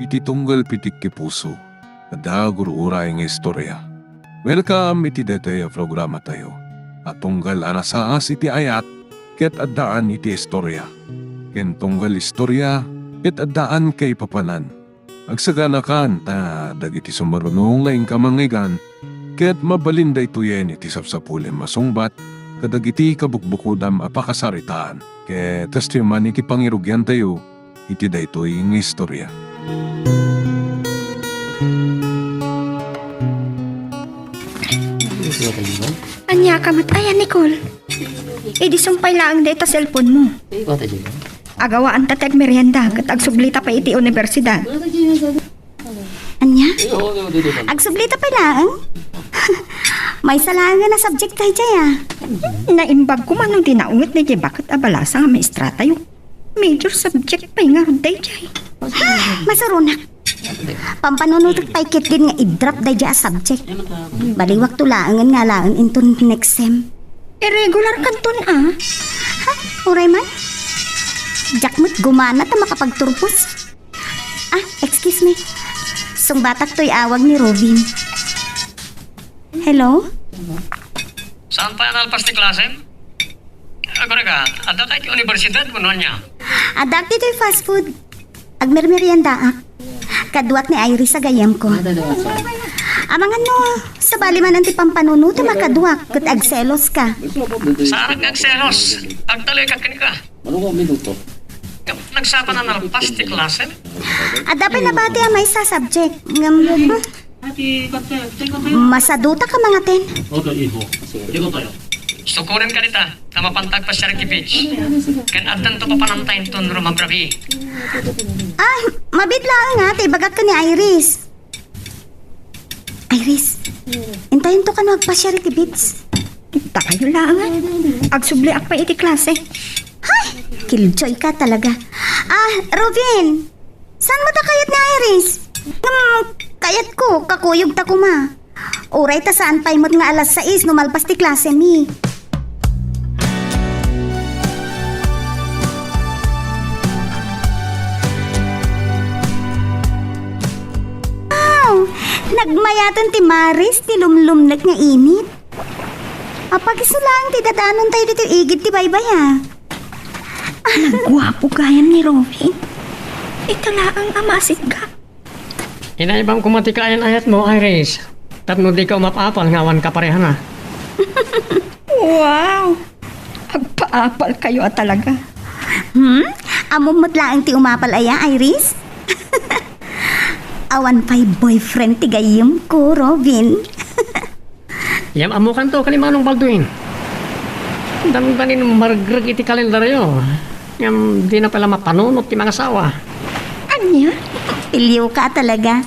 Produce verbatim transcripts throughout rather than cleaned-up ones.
Ti tunggal pitik ti puso, adda gur-uray nga istorya. Welcome iti daytoy a programatayo a tunggal a nasaas iti ayat ket addaan iti istorya, ken tunggal istorya ket addaan kaipapanan. Agsaganakan ta dagiti sumaruno nga inka mangngeggan ket mabalin daytoyen iti sapsapulem a sungbat kadagiti kabukbukodam a pakasaritaan. Ket kastoy man iti pangirugiantayo iti daytoy nga istorya. Ania ka met aya, Nicole? Idi sumpay laeng dayta cellphone mo. Agawaan ta ti agmerienda ket agsublita pay iti universidad. Ania? Agsublita pay laeng? Maysa laeng a subject daydiay, a. Naimbag koma no di naunget daydiay baket a balasa nga maestratayo. Major subject pay ngarud daydiay. Masuronak. Pampanunotek pay ketdin nga i-drop daydiay a subject. Baliwakto laengen nga alaen inton next sem. Irregular kanton, a. Ha? Uray man? Diak met gumana ta makapagturpos. Ah, excuse me. Sungbatak toy awag ni Robin. Hello? Saan pay a nalpas ti klasem? Agurayka, adda kay ti universidad wenno ania? Addaak ditoy fast food. Agmermeriendaak. Kaduak ni Iris a gayyemko. Amangan no, sabali manen ti pampanunotem a kaduak ket agseloska. Saanak nga agselos. Agtaloyka kenka. Nagsapa a nalpas ti klasem? Adda pay nabati a maysa a subject. Ngem, hmm, masadutak a mangaten. Sukorenka dita, ta mapanta agpasiar iti beach. Ken addanto papananta inton rumabrabii. Ah, mabiit laeng a, ta ibagak ken ni Iris. Iris, intayonto kano agpasiar iti beach. Dakayo laeng, a. Agsubliak pay iti klase. Hay! Killjoy ka talaga. Ah, Robin! Saan met a kayat ni Iris? Ngem, kayatko, kakuyogta koma. Uray ta saan pay met nga alas sais no malpas ti klasemi. Wow! Nagmayaten ti maris ti lumlumnek nga init. Apag-isu laeng ti dadanontayo ditoy igid ti baybay, a. Nagguapo gayam ni Robin. Ita laeng a masigga. Inaibam koma ti kaayan-ayatmo, Iris, tapno dika umap-apal nga awan kaparehana. Wow! Agpaapalkayo a talaga. Hmm? Ammom met laeng ti umapal aya, Iris? Awan pay boyfriend ti gayyemko, Robin. Ngem ammokanto ken ni Manong Baldwin. Dandanin margreg iti kalendaryo. Ngem dina pay la mapanunot ti mangasawa. Ania? Pilioka talaga.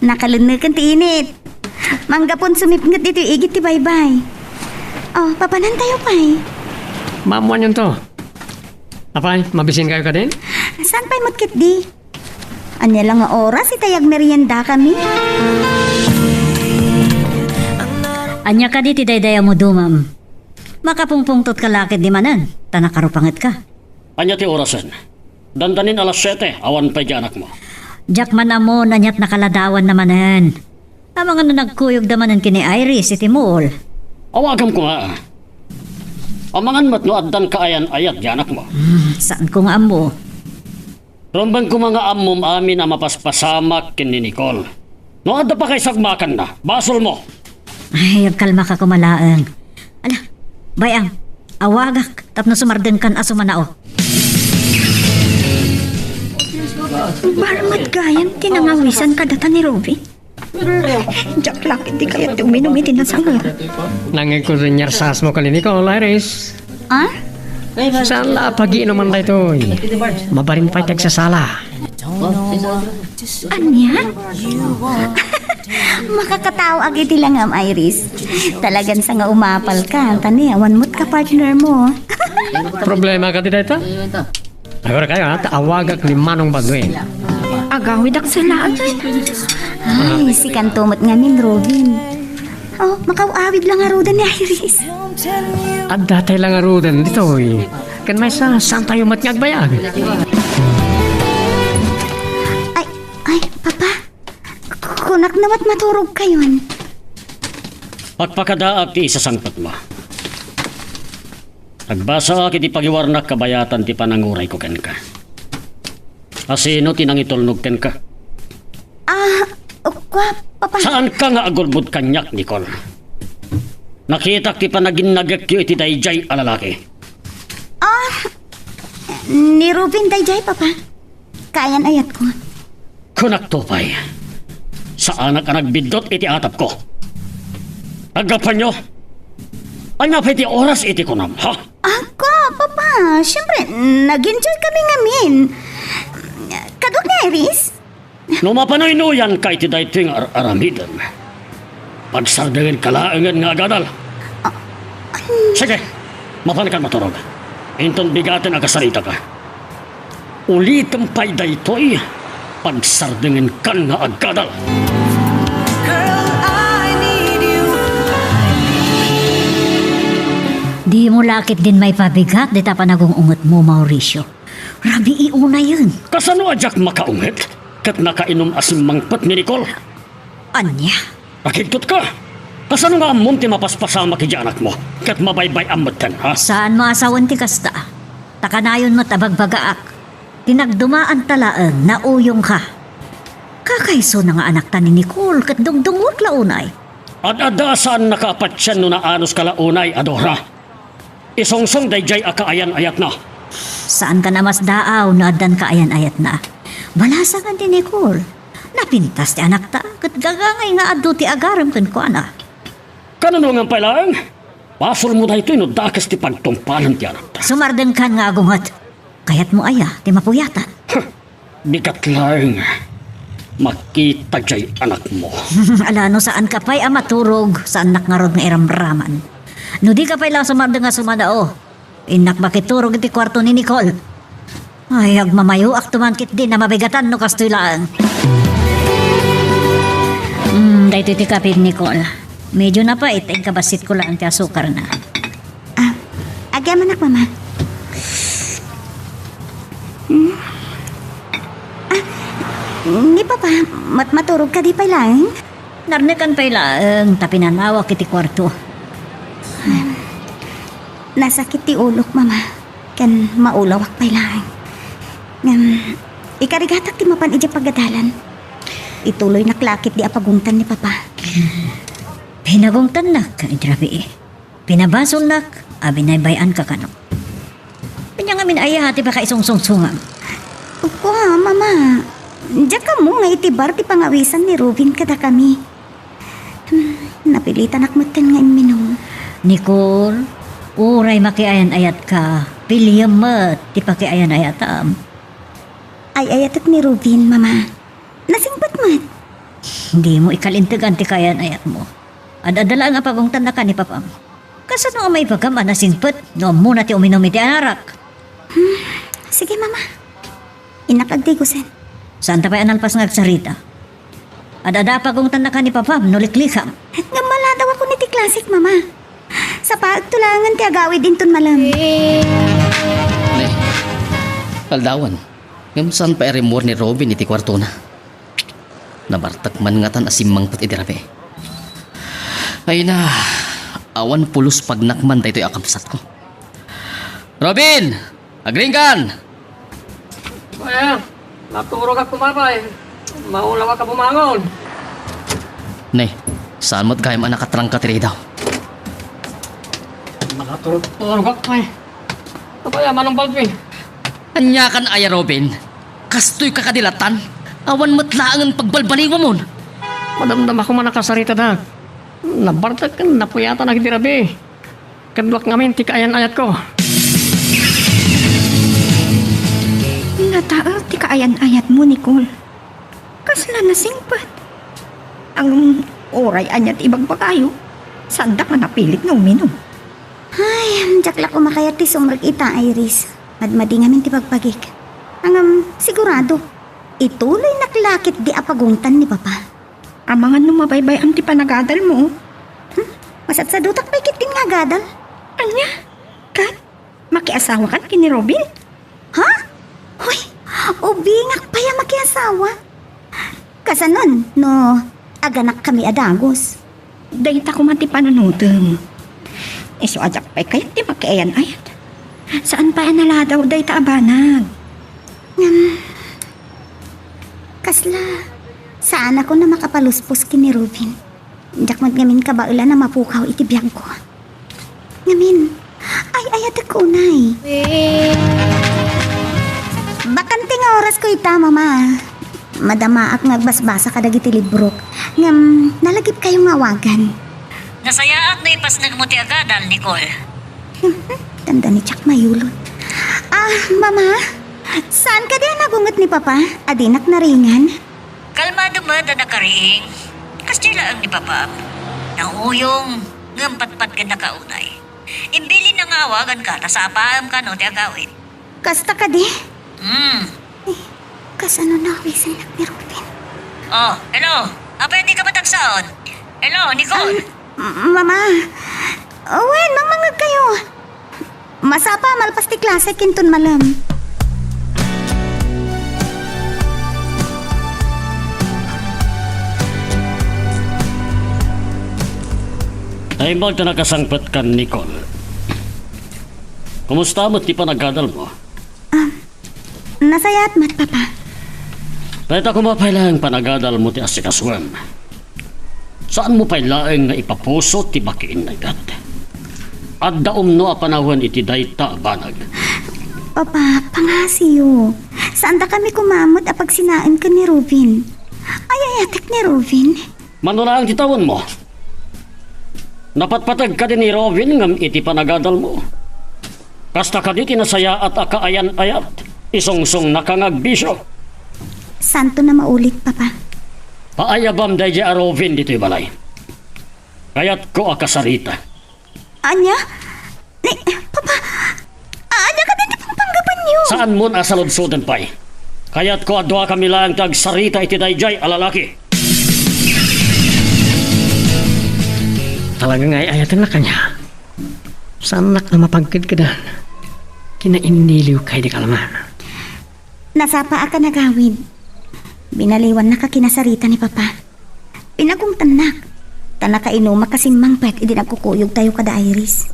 Nakalenneken ti init. Manggapon sumipnget ditoy igid ti baybay. Oh, papanantayo pay. Maammoanyonto. Apay, mabisinkayo kadin? Saan pay met ketdi? Ania la nga oras itay agmeriendakami? Ania kadi ti dayday a mudumam? Makapungpungtotka la ketdi manen, ta nakarupangetka. Ania ti orasen? Dandanin alas siete, awan pay di anakmo. Diak man ammo no aniat nakaladawanna manen. Amangan no nagkuyogda manen ken ni Iris iti mall. Awagam koma. Amangan met no addan kaayan-ayat di anakmo. Hmm, saanko nga ammo. Rumbeng koma nga ammom amin a mapaspasamak ken ni Nicole. No adda pa kay sagmakanna, basolmo. Ay, agkalmaka koma laeng. Ala, bay-am, awagak tapno sumardengkan a sumanao. Barmet gayam ti nangawisan kadata ni Robin. Diak la ketdi kayat ti uminum iti nasango. Nangngegko ti niarsasmo ken ni Nicole, Iris. Ah? Saan la a pagiinuman daytoy? Mabalin pay ti agsasala. Ania? Makakataoak iti langam, Iris. Talagan sa nga umapalka, ta ni, awan met ka partnermo. Problema kadi dayta? Aguraykayo, ha, ta awagak ni Manong Baldwin. Agawidak sa laang, ay. Ay, sikanto met ngamin, Robin. Oh, makaw-awid la ngaruden ni Iris. Addatay la ngaruden ditoy. Ken maysa, saantayo met nga agbayag? Ay, Ay, Papa, kunak no met maturogkayon. Pakpakadaak ti isasangpetmo. Agbasaak iti pagiwarnak kabayatan ti panangurayko kenka. Asino ti nangitulnog kenka? Ah, kua, Papa. Saanka nga agulbod kaniak, Nicole. Nakitak ti panaginnagekyo iti daydiay a lalaki. Ah, ni Ruben daydiay, Papa. Kaayan-ayatko. Kunakto pay, saanak a nagbiddut iti atapko. Aggapuenyo, ania pay ti oras iti kunam, ha? Ako, Papa, siyempre, nag-enjoy kami ngamin. Kaduak ni Iris? No mapanuynuyanka iti daytoy nga ar-aramidem, pagsardengenka laengen nga agadal. Sige, mapankan maturog. Inton bigaten a kasaritaka, ulitem pay daytoy, pagsardengenkan nga agadal. Dimo la ketdin maipabigat dita panagung-ungetmo, Mauricio. Rabii unayen. Kasano a diak makaunget ket nakainum a simmangpet ni Nicole? Ania? Nakigtotka. Kasano nga ammom ti mapaspasamak idiay anakmo ket mabaybay-am metten, ha? Saanmo a sawen ti kasta. Ta kanayon met a bagbagaak. Ti nagdumaanta laeng, nauyongka. Kakaisuna nga anakta ni Nicole ket dungdungngoek la unay. Ad-adda a saannaka a patien no naanoska la unay, Adora. Isungsong daydiay a kaayan-ayatna. Saankan a masdaaw no addan kaayan-ayatna. Balasangan ti Nicole. Napintas ti anakta, ket gagangay nga adu ti agarem kenkuana. Kanunongan pay laeng, basolmo daytoy no dakes ti pagtungpalen ti anakta. Sumardengkan nga agunget. Kayatmo aya ti mapuyatan? Huh, bigat laeng. Makita jay anakmo. Ala, no saanka pay a maturog, saannak ngarud nga iramraman. No dika pay la sumardeng a sumanao, innak makiturog iti kuarto ni Nicole. Ay, agmamayoakto man ketdin a mabigatan no kastoy laeng. Hmm, daytoy ti kape, Nicole. Medyo napait, inkabassit ko laeng ti asukarna. Ah, agyamanak, Mama. Hmm. Ah, ni Papa, mat-, maturog kadi pay laeng? Narnekan pay laeng, ta pinanawak iti kuarto. Nasakit ti ulok, Mama, ken maulawak pay laeng. Ngem, ikarigatak ti mapan idiay pagadalan. Ituloynak la ketdi a pagungtan ni Papa. Pinagungtannak, iti rabii. Pinabasolnak a binaybay-anka kano. Ania ngamin aya ti pakaisungsongsongam? Kua, Mama, diak ammo nga iti bar ti pangawisan ni Ruben kadakami. Hmm, napilitanak metten nga imminum. Nicole, uray makiayan-ayatka, piliem met ti pakiayan-ayatam. Ay-ayatek ni Ruben, Mama. Nasingpet met. Dimo ikalintegan ti kaayan-ayatmo. Ad-adda laeng a pagungtannaka ni Papam. Kasano a maibagam a nasingpet no ammona ti uminum iti anarak? Hmm, sige, Mama. Innak agdigosen. Saanta pay a nalpas nga agsarita. Ad-adda a pagungtannaka ni Papam no liklikam. Ngem maladawakon iti klasik, Mama. Sapaekto laengen ti agawid inton malem. Ne, aldawan. Ngem saan pay a rimmuar ni Robin iti kuartona. Nabartek man ngatan a simmangpet idi rabii. Ay na, awan pulos pagnak man daytoy a kabsatko. Robin! Agriingkan! Ay, naturogak koma pay. Maulawak a bumangon. Ne, saan met gayam a nakatrangka ti ridaw? Nakaturog-turogak pay. Apay a Manong Baldwin? Aniakan aya, Robin? Kastoyka kadi lattan? Awan met laengen pagbalbaliwamon. Madamdamako man a kasaritadak. Nabartek ken napuyatanak idi rabii. Kaduak ngamin ti kaayan-ayatko. Nataek ti kaayan-ayatmo, Nicole. Kasla nasingpet. Ngem uray ania ti ibagbagayo, saandak a napilit nga uminum. Ay, diak la koma kayat ti sumrek ita, Iris. Madmadi ngamin ti bagbagik. Ngem, sigurado, ituloynak la ketdi a pagungtan ni Papa. Amangan no mabaybay-am ti panagadalmo. Hmm? Masadsadutak pay ketdin nga agadal. Ania? Kat, makiasawakan ken ni Robin? Ha? Hoy, ubingak pay a makiasawa. Kasanon no aganakkami a dagus? Dayta koma ti panunotem. Isu a diak pay kayat ti makiayan-ayat. Saan pay a naladaw dayta a banag. Ngem, kasla, saanakon a makapaluspos ken ni Ruben. Diak met ngamin kabaelan a mapukaw iti biagko. Ngamin, ay-ayatek unay. Bakante nga orasko ita, Mama. Madamaak nga agbasbasa kadagiti librok. Ngem, nalagipkayo nga awagan. Nasayaat no ipasnegmo ti agadal, Nicole. Tanda ni Jack mayulot. Ah, Mama, saan kadi a nagunget ni Papa? A dinak naringan? Kalmado met a nakariing. Kasdiay laeng ni Papam. Nauyong, ngem patpatgennaka unay. Imbilinna nga awaganka ta sapaem kano ti agawid. Kasta kadi? Hmm. Eh, kasano nawisennak ni Ruben? Oh, hello. Apay a dika matagsaon? Hello, Nicole. Ah, m-, Mama. Wen, mangmangngegkayo. Masapa a malpas ti klase kinton malem. Naimbag ta nakasangpetkan, Nicole. Kumusta met ti panagadalmo? Ah, nasayaat met, Papa. Dayta koma pay laeng panagadalmo ti asikasuem. Saanmo pay laeng nga ipapuso ti makiinnayat. Adda umno a panawen iti dayta a banag. Papa, pangasiyo. Saandakami koma met a pagsinaen ken ni Ruben. Ay-ayatek ni Ruben. Mano laeng ti tawenmo? Napatpateg kadi ni Ruben ngem iti panagadalmo? Kasta kadi ti nasayaat a kaayan-ayat, isungsungnaka nga agbisio. Saanton a maulit, Papa. Paayabam daydiay a Ruben ditoy balay. Kayatko a kasarita. Ania? Ni, Papa, ania kadi ti pangpanggapuenyo? Saanmon a saludsoden pay. Kayatko a duakami laeng ti agsarita iti daydiay a lalaki. Talaga nga ay-ayatennak kaniak. Saannak a mapagkedkedan. Kinainniliwka idi kalman. Nasapa a kan agawid. Binaliwannaka kinasarita ni Papa. Pinagungtannak. Ta nakainumak a simmangpet idi nagkukuyogtayo kada Iris.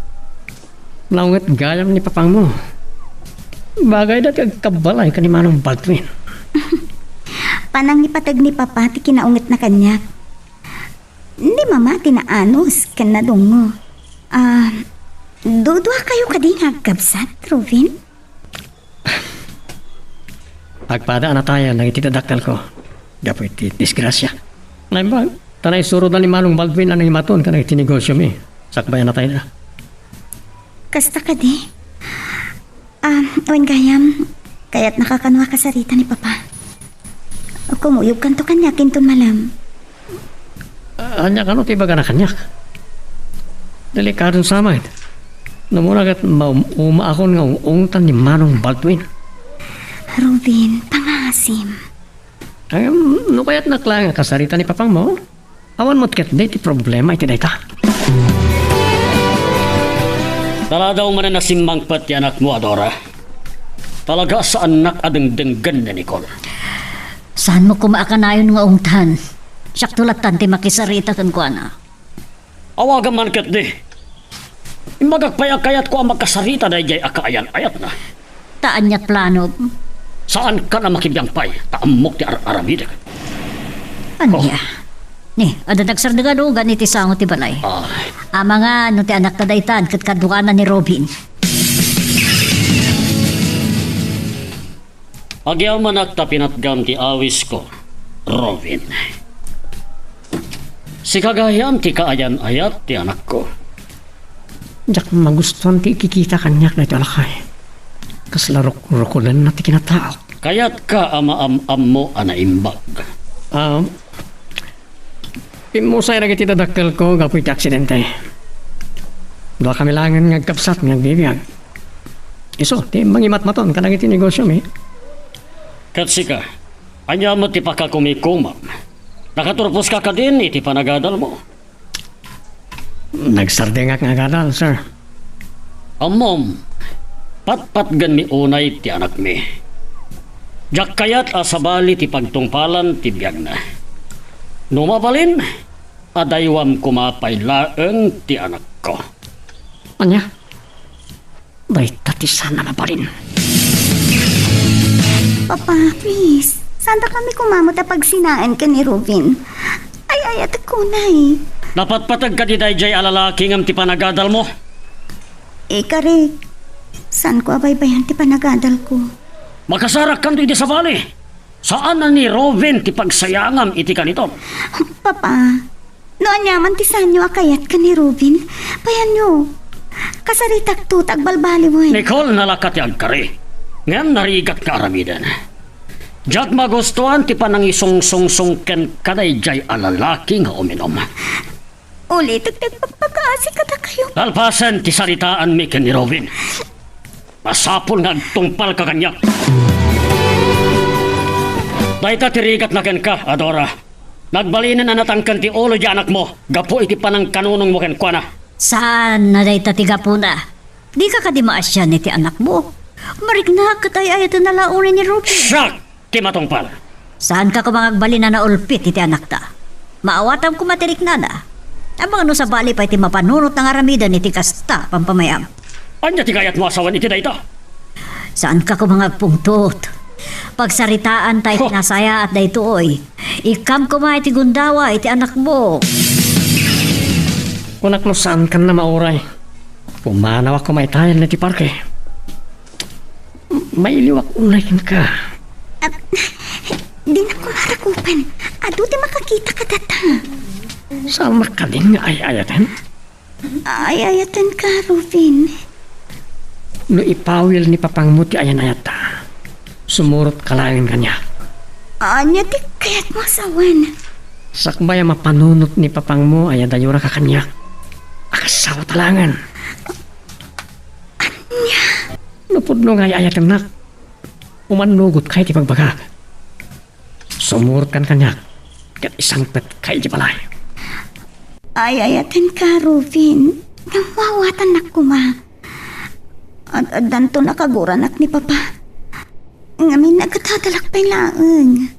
Naunget gayam ni Papangmo. Bagayda ti agkabbalay ken ni Manong Baldwin. Panangipateg ni Papa ti kinaungetna kaniak. Ni Mama ti naanus ken nadungngo. Ah, duduakayo kadi nga agkabsat, Ruben? Agpada a natayan dagiti dadakkelko gapu iti disgrasia. Naimbag, ta naisuroda ni Manong Baldwin a nangimaton kadagiti negosiomi sakbay a natayda. Kasta kadi? Ah, wen gayam, kayatnaka kano a kasarita ni Papa. Kumuyogkanto kaniak inton malem. Ah, ania kano ti ibagana kaniak? Delikadon sa met. No umuna ket maum-umaakon nga ung-ungtan ni Manong Baldwin. Ruben, pangasim. Ay, no kayatnak laeng a kasarita ni Papangmo, awan met ketdi ti problema iti dayta. Taladaw manen a simmangpet ti anakmo a Dora. Talaga a saannak a dengdenggen ni Nicole. Saanmo koma a kanayon nga ungtan? Siakto lattan ti makisarita kenkuana. Awagam man ketdi. Imbagak pay a kayatko a makasarita daydiay a kaayan-ayatna. Ta ania ti planom? Saankan a makibiang pay, ta ammok ti ar-aramidek. Ania? Oh. Ni, adda nagsardeng a lugan iti sango ti balay. Ah. Amangan no ti anakta daytan ket kaduana ni Ruben. Agyamanak ta pinatgam ti awisko, Ruben. Sika gayam ti kaayan-ayat ti anakko. Diak magustuan ti ikikita kaniak daytoy a lakay. Kasla ruk-, rukolenna ti kinataok. Kayatka a maam-ammo a naimbag. Ah, Pimmusay dagiti dadakkelko gapu iti aksidente. Duakami laengen nga agkabsat nga agbibiag. Isu ti mangimatmaton kadagiti negosiomi. Ket sika, ania met ti pakakumikumam? Nakaturposka kadin iti panagadalmo? Nagsardengak nga agadal, sir. Ammom, patpatgenmi unay ti anakmi. Diak kayat a sabali ti pagtungpalan ti biagna. No mabalin, adaywam koma pay laeng ti anakko. Ania? Dayta ti saan a mabalin. Papa, please, saandakami koma met a pagsinaen ken ni Robin. Ay-ayatek unay. Napatpateg kadi daydiay a lalaki ngem ti panagadalmo? Ikarik, saanko a baybay-an ti panagadalko. Makasarakkanto iti sabali. Saan a ni Robin ti pagsayangam iti kanitom. Papa, no aniaman ti saanyo a kayat ken ni Robin, payanyo. Kasaritakto ta agbalbaliwen. Nicole, nalaka ti agkari. Ngem narigat nga aramiden. Diak magustuan ti panangisungsungsong kenka daydiay a lalaki nga uminom. Ulitek ti agpakpakaasi kadakayo. Kalpasen ti saritaanmi ken ni Robin, masapul nga agtungpalka kaniak. Dayta ti rigatna kenka, Adora. Nagbalinen a natangken ti ulo ti anakmo gapu iti panangkanunongmo kenkuana. Saan a dayta ti gapuna. Dika kadi maasian iti anakmo? Mariknak ket ay-ayatenna la unay ni Robin. Siak ti matungpal. Saanka koma nga agbalin a naulpit iti anakta. Maawatam koma ti riknana. Amangan no sabali pay ti mapanunotna nga aramiden iti kasta a pampamayam. Ania ti kayatmo a sawen iti dayta? Saanka koma nga agpungtot. Pagsaritaanta iti Huh! nasayaat daytoy. Ikkam koma iti gundawa iti anakmo. Kunak no saankan a mauray. Pumanawak koma itayen iti parke. Mailiwak unay kenka. Ah, dinak koma rakupen. Adu ti makakita kadata. Saan makadin nga ay-ayaten? Ay-ayatenka, Robin. No ipawil ni papangmo ti ayan-ayatta, sumurotka laeng kaniak. Ania ti kayatmo a sawen? Sakbay a mapanunot ni papangmo a iyadayonaka kaniak, akasawa ta laengen. Ania? No pudno nga ay-ayatennak, umannugotka iti pagbagak. Sumurotkan kaniak, ket isangpetka iti balay. Ay-ayatenka, Robin. Ngem maawatannak koma. Ad-addanto nakaguranak ni Papa. Ngamin, agadadalak pay laeng.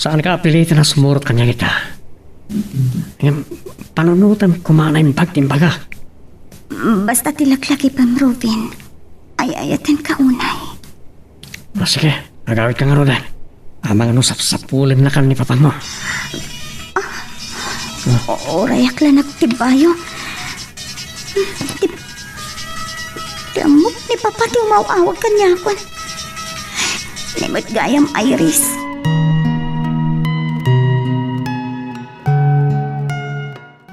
Saanka a piliten a sumurot kaniak ita. Ngem, panunotem koma a naimbag ti imbagak. Basta ti laklakipem, Robin. Ay-ayatenka unay. Ah, sige, agawidka ngaruden. Amangan no sapsapulennakan ni papangmo. O-, urayak la nagtibbayo. Ti, ti ammok ni Papa ti umaw-awag kaniakon. Ni met gayam, Iris.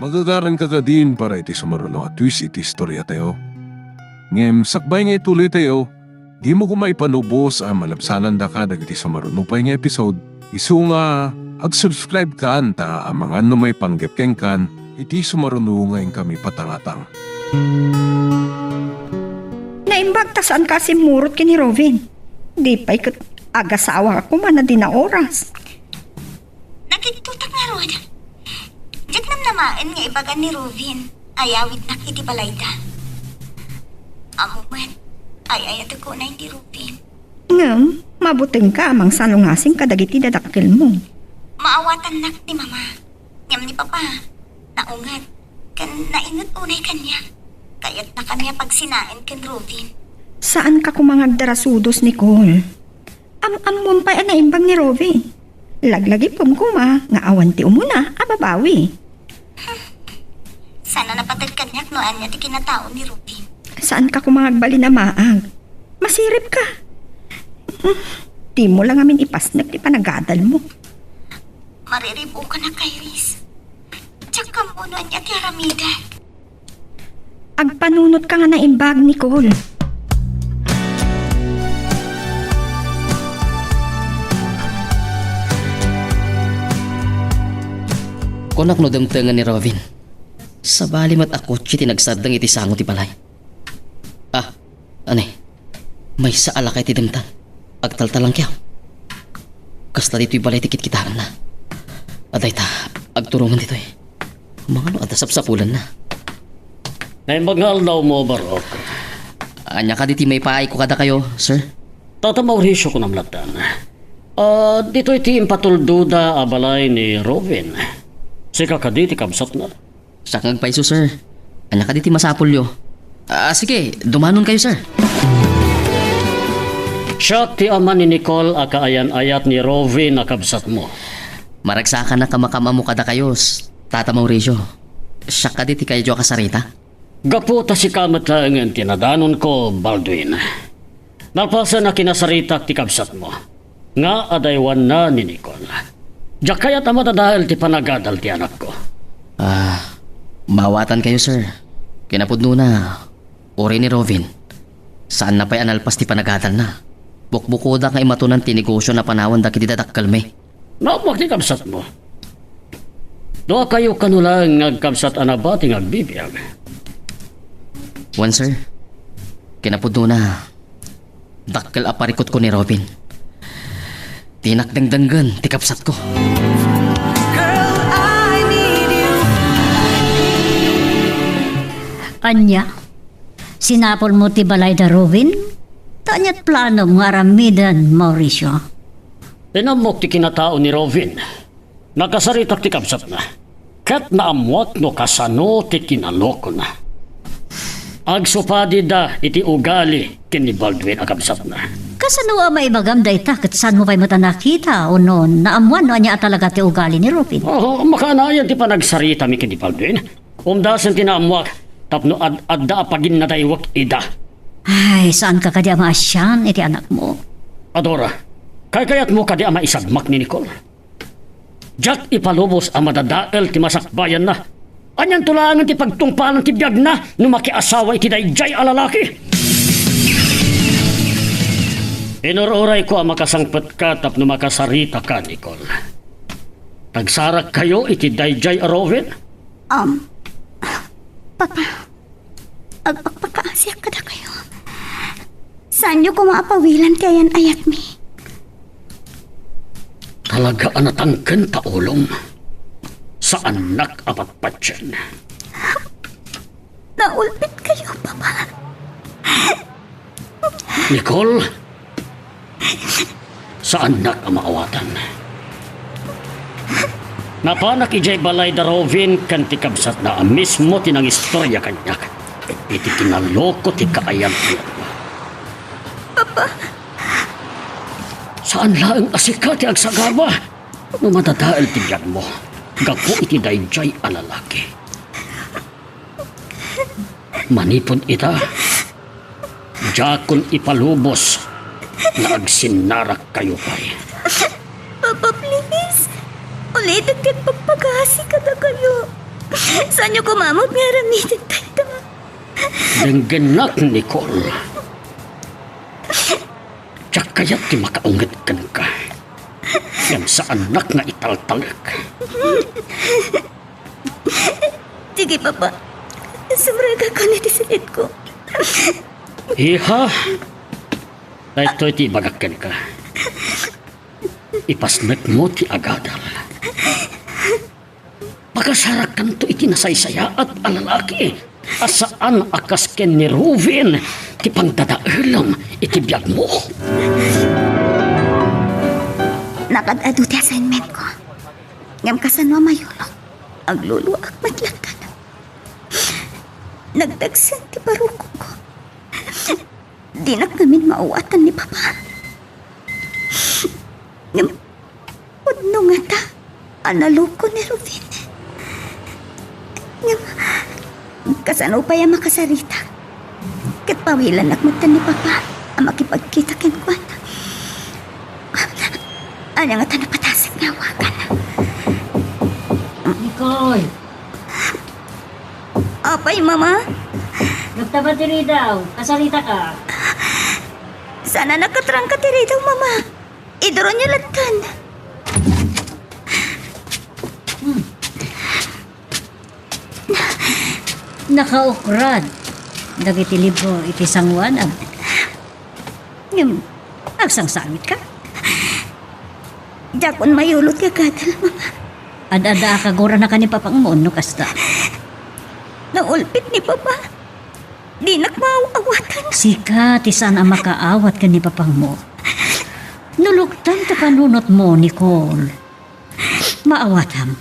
Magagaranka kadin para iti sumaruno a twist iti istoriatayo. Ngem sakbay nga ituloytayo, dimo koma ipanubos a malabsanandaka dagiti sumaruno pay nga episode, isu nga ag-subscribe kan ta amangan no maipanggep kenkan iti sumaruno nga inkami patangatang. Naimbag ta saanka a simmurot ken ni Robin. Di pay ket agasawaka koma a dina oras. Nakittotak ngarud. Diak namnamaen nga ibaga ni Robin a yawidnak iti balayda. Ammo met, ay-ayatek unay ni Robin. Ngem, mabutengka a mangsalungasing kadagiti dadakkelmo. Maawatannak ni Mama. Ngem ni Papa, naunget, ken nainget unay kaniak. Kayatna kami a pagsinaen ken Robin. Saanka koma nga agdarasudos, Nicole. Am-ammom pay a naimbag ni Robin. Laglagipem koma nga awan ti umuna a babawi. Saan a napateg kaniak no ania ti kinatao ni Robin. Saanka koma nga agbalin a maag. Masiribka. Dimo la ngamin ipasnek ti panagadalmo. Mariribukanak, Iris. Diak ammo no ania ti aramidek. Agpanunotka nga naimbag, Nicole. Kunak no dimtengen ni Robin. Sabali met a kotse ti nagsardeng iti sango ti balay. Ah, ani, maysa a lakay ti dimtang. Agtaltalangkiaw. Kasla ditoy balay ti kitkitaenna. Adayta, agturungan ditoy. Mangano adda sapsapulanna? Naimbag nga aldawmo, Barok. Ania kadi ti maipaayko kadakayo, sir? Tata Mauricio, kunam latta. Ah, ditoy ti impatuldoda a balay ni Robin. Sika kadi ti kabsatna? Siak nga agpayso, sir. Ania kadi ti masapulyo? Ah, sige, dumanon kayo, sir. Siak ti ama ni Nicole a kaayan-ayat ni Rovin a kabsatmo. Maragsakanak a makaam-ammo kadakayo, s-, Tata Mauricio. Siak kadi ti kayatyo a kasarita? Gapu ta sika met laengen ti nadanonko, Baldwin. Nalpasen a kinasaritak ti kabsatmo, nga adaywanna ni Nicole. Diak kayat a madadael ti panagadal ti anakko. Ah, maawatankayo, sir. Kinapudnona, uray ni Rovin, saanna pay a nalpas ti panagadalna. Bukbukodak nga imatonan ti negosio a panawan dagiti dadakkelmi. Naammoak ti kabsatmo. Duakayo kano laeng nga agkabsat a nabati nga agbibiag. Wen, sir. Kinapudnona, dakkel a parikutko ni Rovin. Dinak dengdenggen ti kabsatko. Ania? Sinapulmo ti balay da Rovin? Ta ania't planom nga aramiden, Mauricio? Inammok ti kinatao ni Rovin. Nakasaritak ti kabsatna. Ket naammoak no kasano ti kinalokona. Agsupadida iti ugali ken ni Baldwin a kabsatna. Kasano a maibagam dayta ket saanmo pay met a nakita, ono naammoan no ania a talaga ti ugali ni Rovin? Oo, makanayan ti panagsaritami ken ni Baldwin. Umdasen ti naammoak tapno ad-adda a paginnadaywek ida. Ay, saanka kadi a maasian iti anakmo? Adora, kaykayatmo kadi a maisagmak ni Nicole? Diak ipalubos a madadael ti masakbayanna. Anianto laengen ti pagtungpalan ti biagna no makiasawa iti daydiay a lalaki? Inur-urayko a makasangpetka tapno makasaritaka, Nicole. Agsarakkayo iti daydiay a Rovin? Um, Papa, agpakpakaasiak kadakayo. Saanyo koma a pawilan ti ayan-ayatmi. Talaga a natangken ta ulom. Saannak a patpatien. Naulpitkayo, Papa. Nicole, saannak a maawatan. Napanak idiay balay da Rovin ken ti kabsatna a mismo ti nangistoria kaniak iti kinaloko ti kaayan-ayatna. Papa. Saan laeng a sika ti agsagaba no madadael ti biagmo gapu iti daydiay a lalaki. Manipud ita, diakon ipalubos nga agsinnarakkayo pay. Papa, please. Ulitek ti agpakpakaasi kadakayo. Saanyo koma met nga aramiden dayta? Denggennak, Nicole. Diak kayat ti makaunget kenka. Ngem saannak nga italtalek. Sige, Papa. Sumrekak iti silitko. Iha, daytoy ti ibagak kenka. Ipasnekmo ti agadal. Pakasarakkanto iti nasaysayaat a lalaki a saan a kas ken ni Ruben ti pangdadaelem iti biagmo. Nakaad-adu ti assignmentko. Ngem kasano a mayulok? Agluluak met latta. Nagdagsen ti parukongko. Dinak ngamin maawatan ni Papa. Ngem, pudno ngata a naloko ni Ruben. Ngem, kasano pay a makasaritak? Ket pawilanak metten ni Papa a makipagkita kenkuana. Ania ngata napatasek nga awagan? Nicole! Apay, Mama? Nagtaba ti ridaw. Kasaritaka. Saan a nakatrangka ti ridaw, Mama. Iduronyo lattan. Hmm. Nakaukrad dagiti libro iti sanguanam. Ngem, agsangsangitka? Diakon mayulo ti agadal, Mama. Ad-addaak a gurana ken ni Papangmo no kasta. Naulpit ni Papa. Dinak maaw-awatan. Sika ti saan a makaawat ken ni Papangmo. Nuluktan ti panunotmo, Nicole. Maawatam.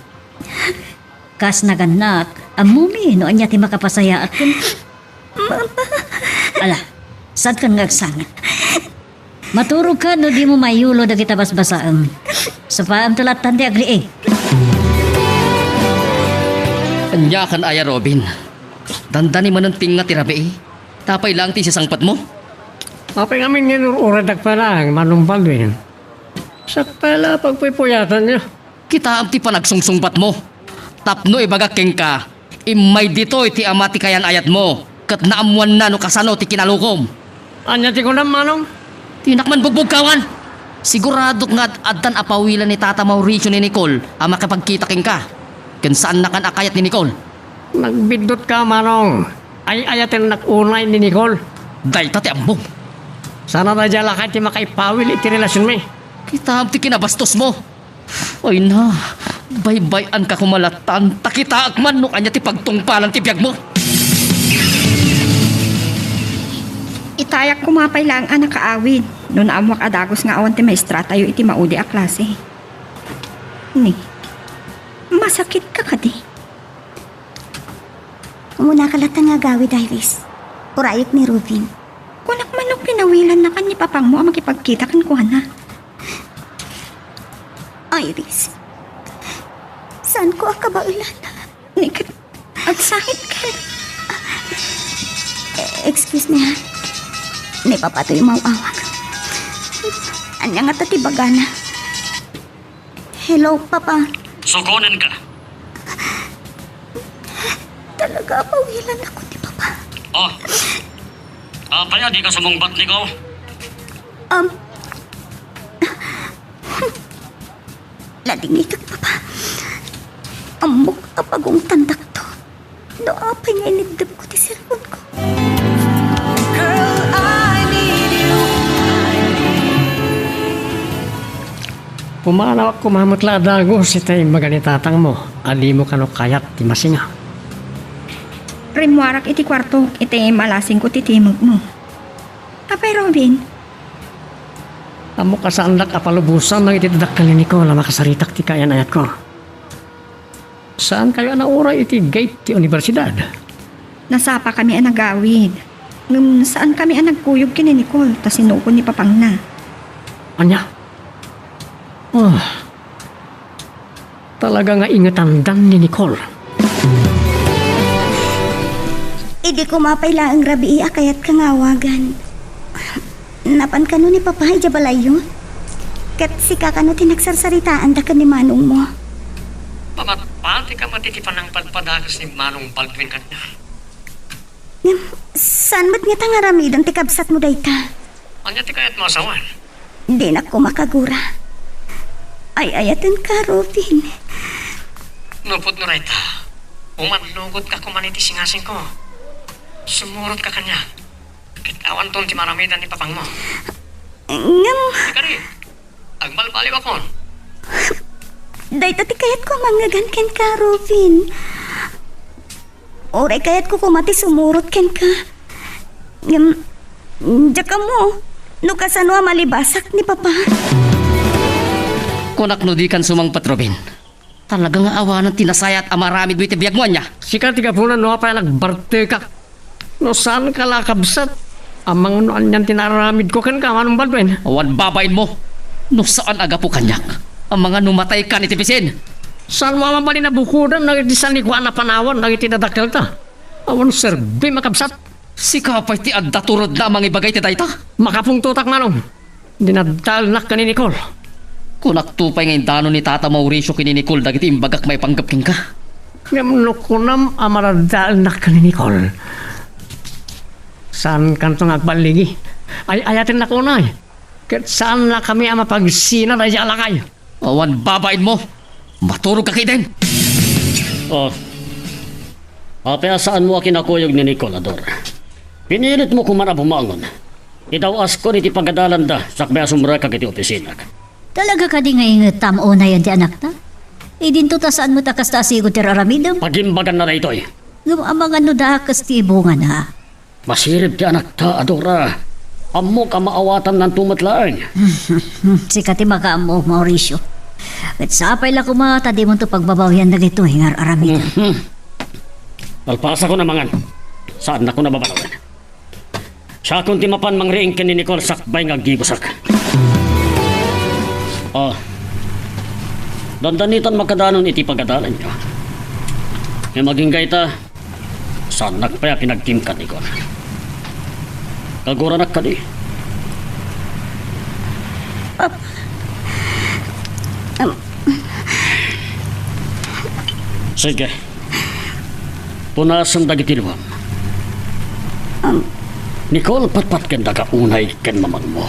Kas nagannak, ammomi no ania ti makapasayaat ken... Mama. Ala, saankan nga agsangit. Maturogka no dimo maiyulo dagita basbasaem. Sapaem ta lattan ti agriing. Ania kan aya, Robin? Dandani manen tinga ti rabii. Apay laeng ti isasangpetmo? Apay ngamin nga inur-uradak pay laeng, Manong Baldwin. Sakbay la pagpuypuyatanyo. Kitaem ti panagsungsungbatmo. Tapno ibagak kenka, immay ditoy ti ama ti kayan-ayatmo, ket naammoanna no kasano ti kinalukom. Ania ti kunam, Manong? Dinak man bugbugkawan. Siguradok nga ad-, addan a pawilan ni Tata Mauricio ni Nicole a makipagkita kenka. Ken saannakan a kayat ni Nicole. Nagbiddutka, Manong. Ay-ayatennak unay ni Nicole. Dayta ti ammom. Saan a daydiay a lakay ti makaipawil iti relasionmi. Kitaem ti kinabastosmo. Ay na, baybay-anka koma lattan, ta kitaek man no ania ti pagtungpalan ti biagmo. Itayak koma pay laeng a nakaawid, no naammoak a dagus nga awan ti maestratayo iti maudi a klase. Ni, masakitka kadi? Umunaka lattan nga agawid, Iris. Urayek ni Robin. Kunak man no pinawilannakan ni papangmo a makipagkita kenkuana. Iris, saanko a kabaelan. Ni ket, agsangitkan. Eh, excuse me, ha? Ni Papa toy maw-awag. Ania ngata ti bagana? Hello, Papa. Sukonenka. Talaga a pawilan ako ti Papa. Oh. Apay a dika sumungbat, Nicole? Um, Ladingitak, Papa. Ammok a pagungtandakto no apay nga iniddepko ti cellphone-ko. Girl, I need you. Pumanawak koma met la a dagus iti imbaga ni tatangmo a dimo kano kayat ti masinga. Rimmuarak iti kuartok iti malasingko ti timekmo. Apay Robin? Ammok a saandak a palubosan dagiti dakkel ni Nicole a makasaritak ti kayan-ayatko. Saankayo a nauray iti gate ti universidad? Nasapakami a nagawid. Ngem saankami a nagkuyog ken ni Nicole ta sinukon ni papangna. Ania? Ah, talaga nga ingetandan ni Nicole. Idi koma pay laeng rabii a kayatka nga awagan. Napan kano ni Papa idiay balayyo? Ket sika kano ti nagsarsaritaanda ken ni manongmo? Mapatpatika met iti panangpadpadagus ni Manong Baldwin kaniak. Ngem, saan met ngata nga aramiden ti kabsatmo dayta? Ania ti kayatmo a sawen? Dinak koma kagura. Ay-ayatenka, Robin. Nupot no dayta, umannugotka koma iti singasingko. Sumurotka kaniak. Ket awanton ti maaramidan ni papangmo. Ngem... Kari, agbalbaliwakon. Dayta ti kayatko a mangngegana kenka, Robin. Uray kayatko koma ti sumurot kenka. Ngem, diak ammo no kasano a malibasak ni Papa. Kunak no dikan sumangpet, Robin. Talaga nga awanen ti nasayaat a maaramidmo iti biagmo, ania? Sika ti gapuna no apay a nagbartekak. No saanka la a kabsat, amangan no anian ti naaramidko kenka, Manong Baldwin. Awan babainmo. No saan a gapu kaniak, amangan no mataykan iti bisin. Saanmo a mabalin a bukoden dagiti sanikuan a panawan dagiti dadakkelta? Awan serbim a kabsat. Sika pay ti adda turodna a mangibaga iti dayta? Makapungtotak, Manong. Dinaddaelnak ken ni Nicole. Kunakto pay nga indano ni Tata Mauricio ken ni Nicole dagiti imbagak maipanggep kenka. Ngem no kunam a madaddaelnak ken ni Nicole, saankanto nga agballigi. Ay-ayatennak unay, ket saannakami a mapagsina daydiay a lakay. Awan babainmo. Maturogka ketdin. Oh. Apay a saanmo a kinakuyog ni Nicole, Ador? Pinilitmo koman a bumangon. Idaw-askon iti pagadalanda sakbay a sumrekak iti opisinak. Talaga kadi nga ingetam unayen ti anakta? Idinto ta saan met a kasta a sigud ti raramidem? Pagimbaganna daytoy. Ngem amangan no dakes ti ibungana. Masirib ti anakta, Adora. Ammok a maawatannanto met laeng. Sika ti makaammo, Mauricio. Ket sapay la koma ta dimonto pagbabawian dagitoy nga ar-aramidem. Mhm. Palpasakon, amangan. Saannakon a babaloen. Siakon ti mapan mangriing ken ni Nicole sakbay nga aggibusak. Oh. Dandanitan makadanon iti pagadalanyo. Ngem agingga ita, saannak pay a pinagkim ken ni Nicole. Kaguranak kadi. Papa. Am. Sige. Punasem dagiti luam. Am. Nicole, patpatkendak unay ken mamangmo.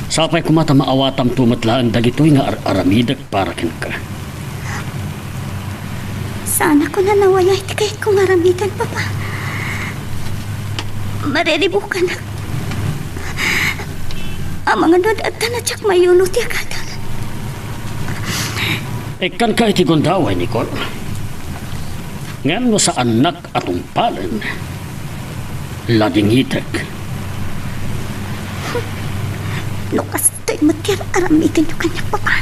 Sapay koma ta maawatamto met laeng dagitoy nga ar-aramidek para kenka. Saanakon a nawaya iti kayatko nga aramiden, Papa. Mariribukanak. Amangan no adda a diak mayuno ti agadal. Ikkanka iti gundaway, Nicole. Ngem no saannak a tungpalen, ladingitek. No kastoy met ti ar-aramidenyo kaniak, Papa,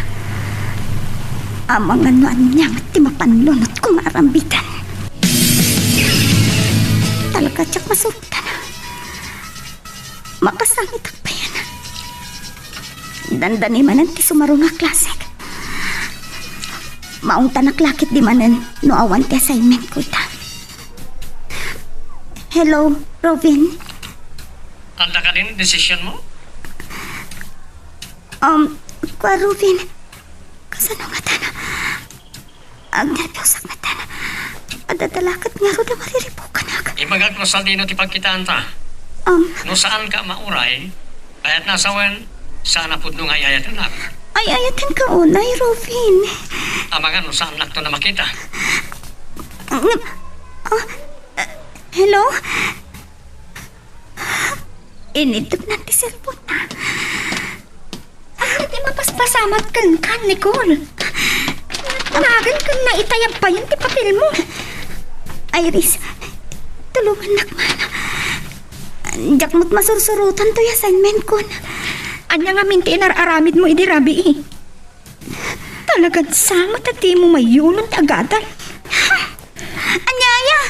amangan no ania met ti mapan nunotko nga aramiden. Talaga diak masurotan. Makasangitak payen. Dandani manen ti sumaruno a klasek. Maungtanak la ketdi manen no awan ti assignmentko ita. Hello, Robin. Adda kadin desisionmo? Um, kua, Robin, kasano ngatan? Agnerbiosek metten. Adda la ket ngarud a mariribukanak. Ibagak no sadino ti pagkitaanta. Um. No saanka a mauray, kayatna a sawen, saan a pudno nga ay-ayatennak. Ay-ayatenka unay, Robin. Amangan no saannakton a makita. Ngem, ah, hello? Inidepnan ti cellphone-na. Ania ti mapaspasamak kenka, Nicole? Naganken naitayab payen ti papelmo. Iris, tulongannak man. Diak met masursurotan toy assignment-kon. Ania ngamin ti inar-aramidmo idi rabii? Talagan sa met a dimo mayunon ti agadal. Ania aya?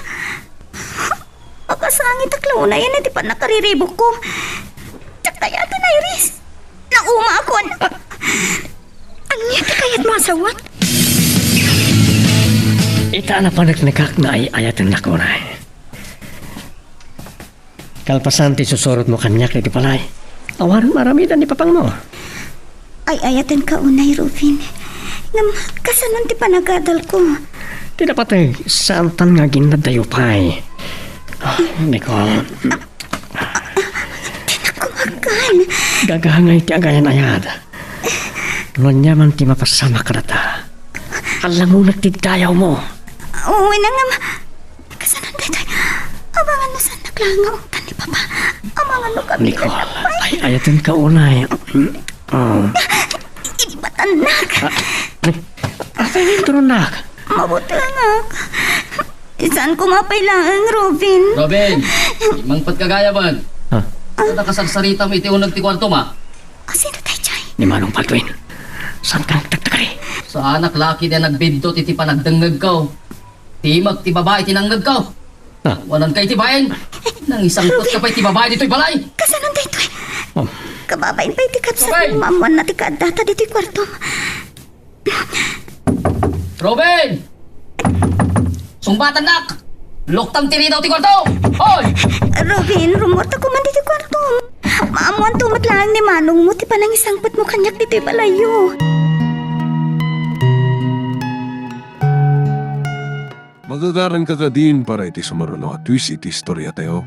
Makasangitak la unayen iti pannakariribukko. Diak kayaten, Iris. Naumaakon. Ania ti kayatmo a sawen? Ita a napaneknekak nga ay-ayatennak unay. Kalpasan ti susurotmo kaniak iti balay, awan maaramidan ni papangmo. Ay-ayatenka unay, Rufin. Ngem, kasanon ti panagadalko? Ti napateg, saantan nga aginnaddayo pay. Ah, Nicole. Dinak kumakan. Gagangay ti agayan-ayad. No ania man ti mapasamak kadata, allangonak ti dayawmo. Wen, ngem, kasanon daytoy? Amangan no saannak laeng nga ungtan ni Papa. Amangan no kami Nicole, ay-ayatenka unay. Oh. Ibatannak. Ah, apay nga inturonnak? Mabutengak. Saan koma pay laeng, Robin? Robin, mangpetka gayam. Ah. Ano nakasarsaritam iti uneg ti kuartom, a? Sino daytoy? Ni Manong Baldwin. Saanka nagtagtagari? Saanak la ketdi a nagbiddut iti panagdengngegko. Timek ti babai ti nangngegko. Ah. Awananka iti bain. Nangisangpetka pay ti babai ditoy balay. Kasanon daytoy? Oh. Kababain pay ti kabsat Robin! Maammoanna ti kaaddata ditoy kuartom. Robin! Sungbatannak! Luktam ti ridaw ti kuarto! Hoy! Robin, rummuarta koma ditoy kuartom. Maammoanto met laeng ni manongmo ti panangisangpetmo kaniak ditoy balayyo. Magagaranka kadin para iti sumaruno a twist iti istoriatayo.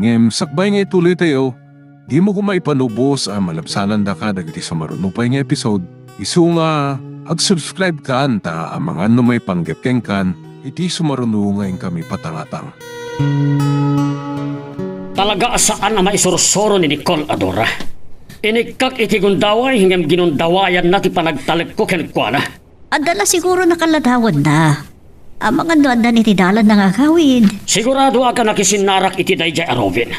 Ngem sakbay nga ituloytayo, dimo koma ipanubos a malabsanandaka dagiti sumaruno pay nga episode, isu nga ag-subscribe-kan ta amangan no maipanggep kenkan iti sumaruno nga inkami patangatang. Talaga a saan a maisursuro ni Nicole a Dora. Inikkak iti gundaway ngem ginundawayanna ti panagtalekko kenkuana. Adda la siguro nakaladawanna. Amangan no addan iti dalanna nga agawid. Siguradoak a nakisinnarak iti daydiay a Robin.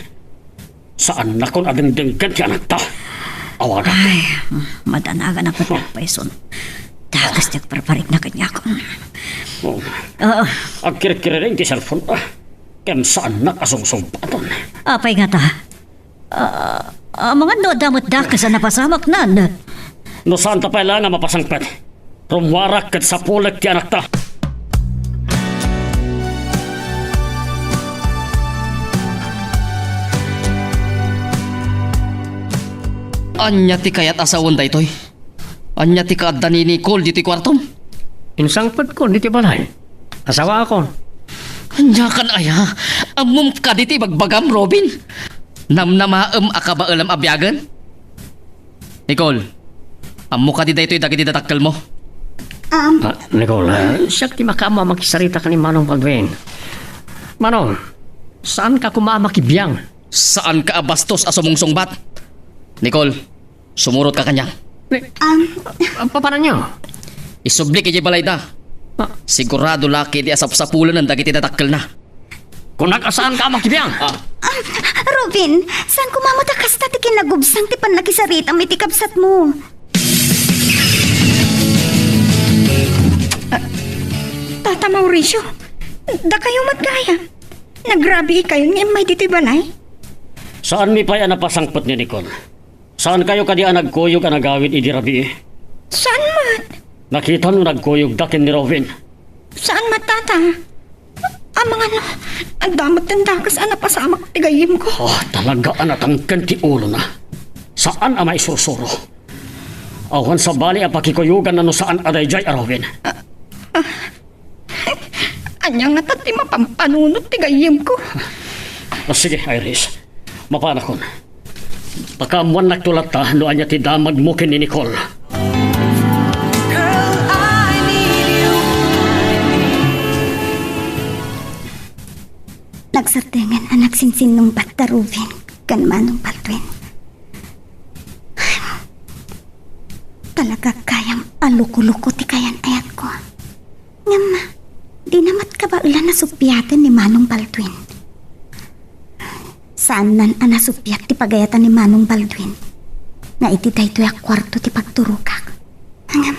Saannakon a dengdenggen ti anakta. Awagak. Ay, madanagan a petpayson. Dakes ti agparparigna kaniak. Oh. Ah, Agkirkiriring ti cellphone. Ah, ken saannak a sungsungbaton. Apay ngata? Ah, amangan no adda met dakes a napasamaknan. No saanta pay laeng a mapasangpet, rummuarak ket sapulek ti anakta. Ania ti kayat a sawen daytoy? Ania ti kaadda ni Nicole ditoy kuartom? Insangpetkon ditoy balay. Asawaakon. Ania kan aya? Ammom kadi ti ibagbagam, Robin? Namnamaem a kabaelam a biagen? Nicole, ammo kadi daytoy dagiti dadakkelmo? Um, Ah, Nicole, ah, siak ti makaammo a makisarita ken ni Manong Baldwin. Manong, saanka koma a makibiang? Saanka a bastos a sumungsungbat? Nicole, sumurotka kaniak. Ni-, Um, Ah, papananyo? Isublik idiay balayda. Ah. Sigurado la ketdi a sapsapulenen dagiti dadakkelna. Kunak a saanka a makibiang. Ah. Ah, Robin, saan koma met a kasta ti kinagubsang ti pannakisaritam iti kabsatmo? Ah, Tata Mauricio, dakayo met gayam. Nagrabiikayon nga immay ditoy balay? Saanmi pay a napasangpet ni Nicole. Saankayo kadi a nagkuyog a nagawid idi rabii? Saan met? Nakitam no nagkuyogda ken ni Robin. Saan met, Tata? Amangan no adda met ti dakes a napasamak ti gayyemko. Oh, talaga a natangken ti ulona. Saan a maisursuro. Awan sabali a pakikuyoganna no saan a daydiay a Robin. Ah, ah. Ania ngata ti mapampanunot ti gayyemko? Ah, sige, Iris. Mapanakon. Pakaammuannakto latta no ania ti damagmo ken ni Nicole. Nagsardenggen a nagsinsinnungbat da Rubin ken Manong Baldwin. Talaga gayam a luko-luko ti kayan-ayatko. Ngem, dina met kabaelan a suppiaten ni Manong Baldwin. Saannan a nasuppiat ti pagayatan ni Manong Baldwin nga iti daytoy a kuarto ti pagturogak. Ngem,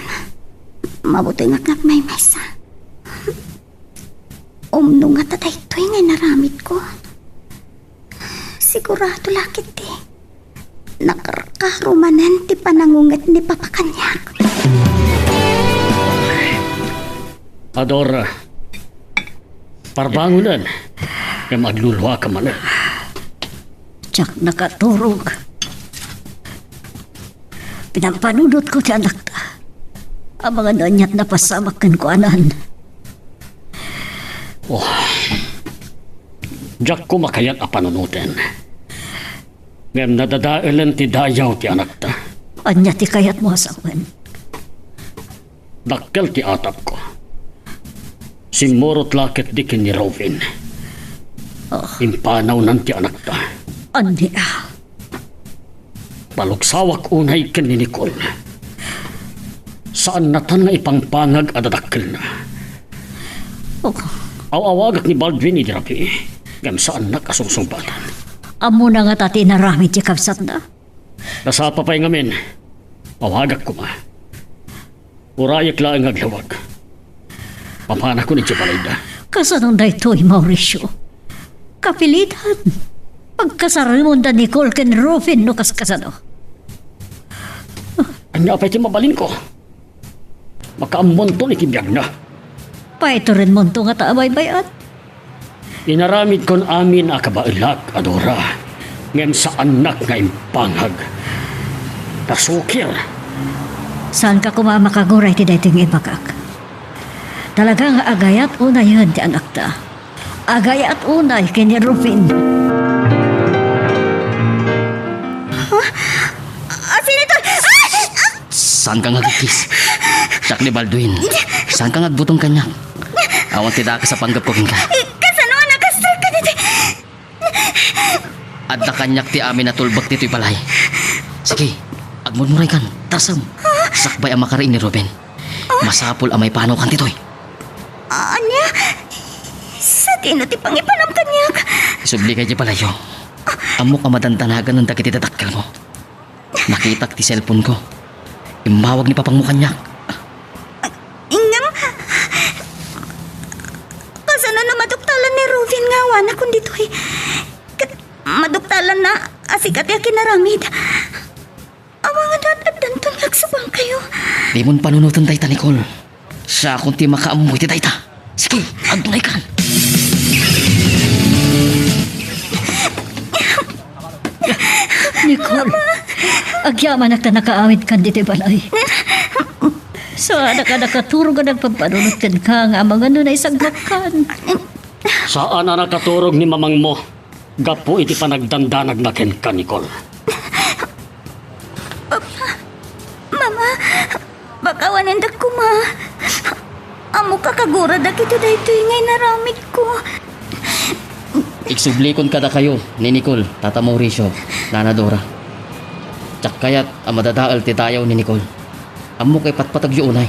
mabutengak nga agmaymaysa. Umno ngata daytoy nga inaramidko. Sigurado la ketdi, nakarkaro manen ti panangunget ni Papa kaniak. Adora, parbangonen, ngem agluluaka manen. Diak nakaturog. Pinampanunotko ti anakta. Amangan no aniat napasamak kenkuanan. Oh. Diakko makayat a panunoten. Ngem nadadaelen ti dayaw ti anakta. Ania ti kayatmo a sawen? Dakkel ti atapko. Simmurot la ketdi ken ni Robin. Oh. Impanawnan ti anakta. Ania? Palugsawak unay ken ni Nicole. Saannatan nga ipangpangag a dadakkelna. Oh. Aw-awagak ni Baldwin idi rabii, ngem saannak a sungsungbatan. Ammona ngata ti inaramid ti kabsatna? Nasapa pay ngamin. Awagak koma. Urayek laeng nga aglawag. Papanakon idiay balayda. Kasano daytoy, Mauricio? Kapilitan. Pagkasaremon da Nicole ken Rufin no kaskasano. Ania pay ti mabalinko? Makaammonton iti biagna. Paiturenmonto ngata a baybay-at. Inaramidkon amin a kabaelak, Adora, ngem saannak nga impangag. Nasukir. Saanka koma a makaguray ti daytoy nga ibagak. Talaga nga agayat unayen ti anakta. Agayat unay ken ni Rufin. Ha? Ah, Senator! Ah! Ah! Saanka nga agkiss? Siak ni Baldwin. Saanka nga agbutong kaniak? Awan ti dakes a panggepko kenka. Kasano a nakastrike ka ditoy? Adda kaniak ti amin a tulbek ditoy balay. Sige, agmurmuraykan. Tarsem. Sakbay a makari ni Ruben. Masapul a maipanawkan ditoy. Ania? Sadino ti pangipanam kaniak? Isubli ka idiay balayyo. Ammok a madandanagan dagiti dadakkelmo. Nakitak ti cellphone ko. Immawag ni papangmo kaniak. Ngem, kasano no maduktalan ni Ruben nga awanakon ditoy? Ket maduktalanna a sika ti akinaramid. Awan nga addanton nga agsubangkayo. Dimon panunoten dayta, Nicole. Siakon ti makaammo iti dayta. Sige, agnaykan. Nicole, agyamanak ta nakaawidkan ditoy balay. Saanak a nakaturog a nagpampanunot kenka nga amangan no naisagmakkan. Saan a nakaturog ni mamangmo gapu iti panagdandanagna kenka, Nicole. Papa, Mama, pakawanendak koma. Ammok a kaguradak iti daytoy nga inaramidko. Igsublikon kadakayo ni Nicole, Tata Mauricio, Nana Dora. Diak kayat a madadael ti dayaw ni Nicole. Ammok a ipatpategyo unay.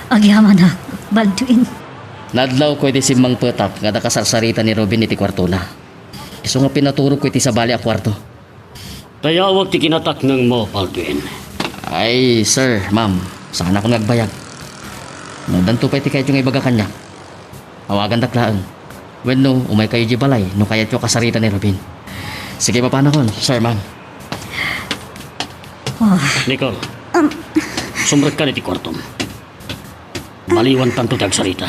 Agyamanak, Baldwin. Nadlawko iti simmangpetak nga adda kasarsarita ni Ruben iti kuartona. Isu nga pinaturogko iti sabali a kuarto. Dayawek ti kinataknengmo, Baldwin. Ay, sir, ma'am, saanakon nga agbayag. No addanto pay ti kayatyo nga ibaga kaniak, awagandak laeng. Wenno, umaykayo idiay balay no kayatyo a kasarita ni Ruben. Sige, papanakon, sir, ma'am. Ah. Nicole, Um. sumrekkan iti kuartom. Maliwantanto ti agsarita.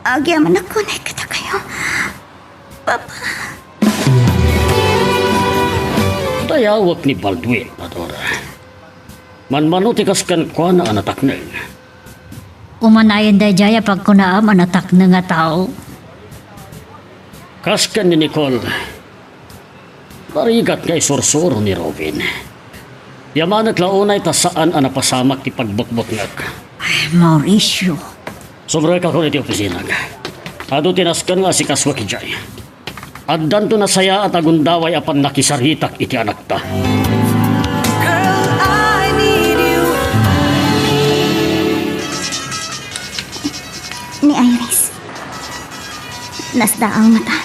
Agyamanak unay kadakayo, Papa. Dayawek ni Baldwin, Adora. Manmano ti kas kenkuana a natakneng. Umanayen daydiay a pagkunaam a natakneng a tao. Kas ken ni Nicole, narigat nga isursuro ni Ruben. Yamanek la unay ta saan a napasamak ti pagbutbutngek. Ay, Mauricio. Sumrekakon iti opisinag. Adu ti nasken nga asikasuek idiay. Addanto nasayaat a gundaway a pannakisaritak iti anakta. Girl, I need you. Ni Iris. Nasdaaw ngata.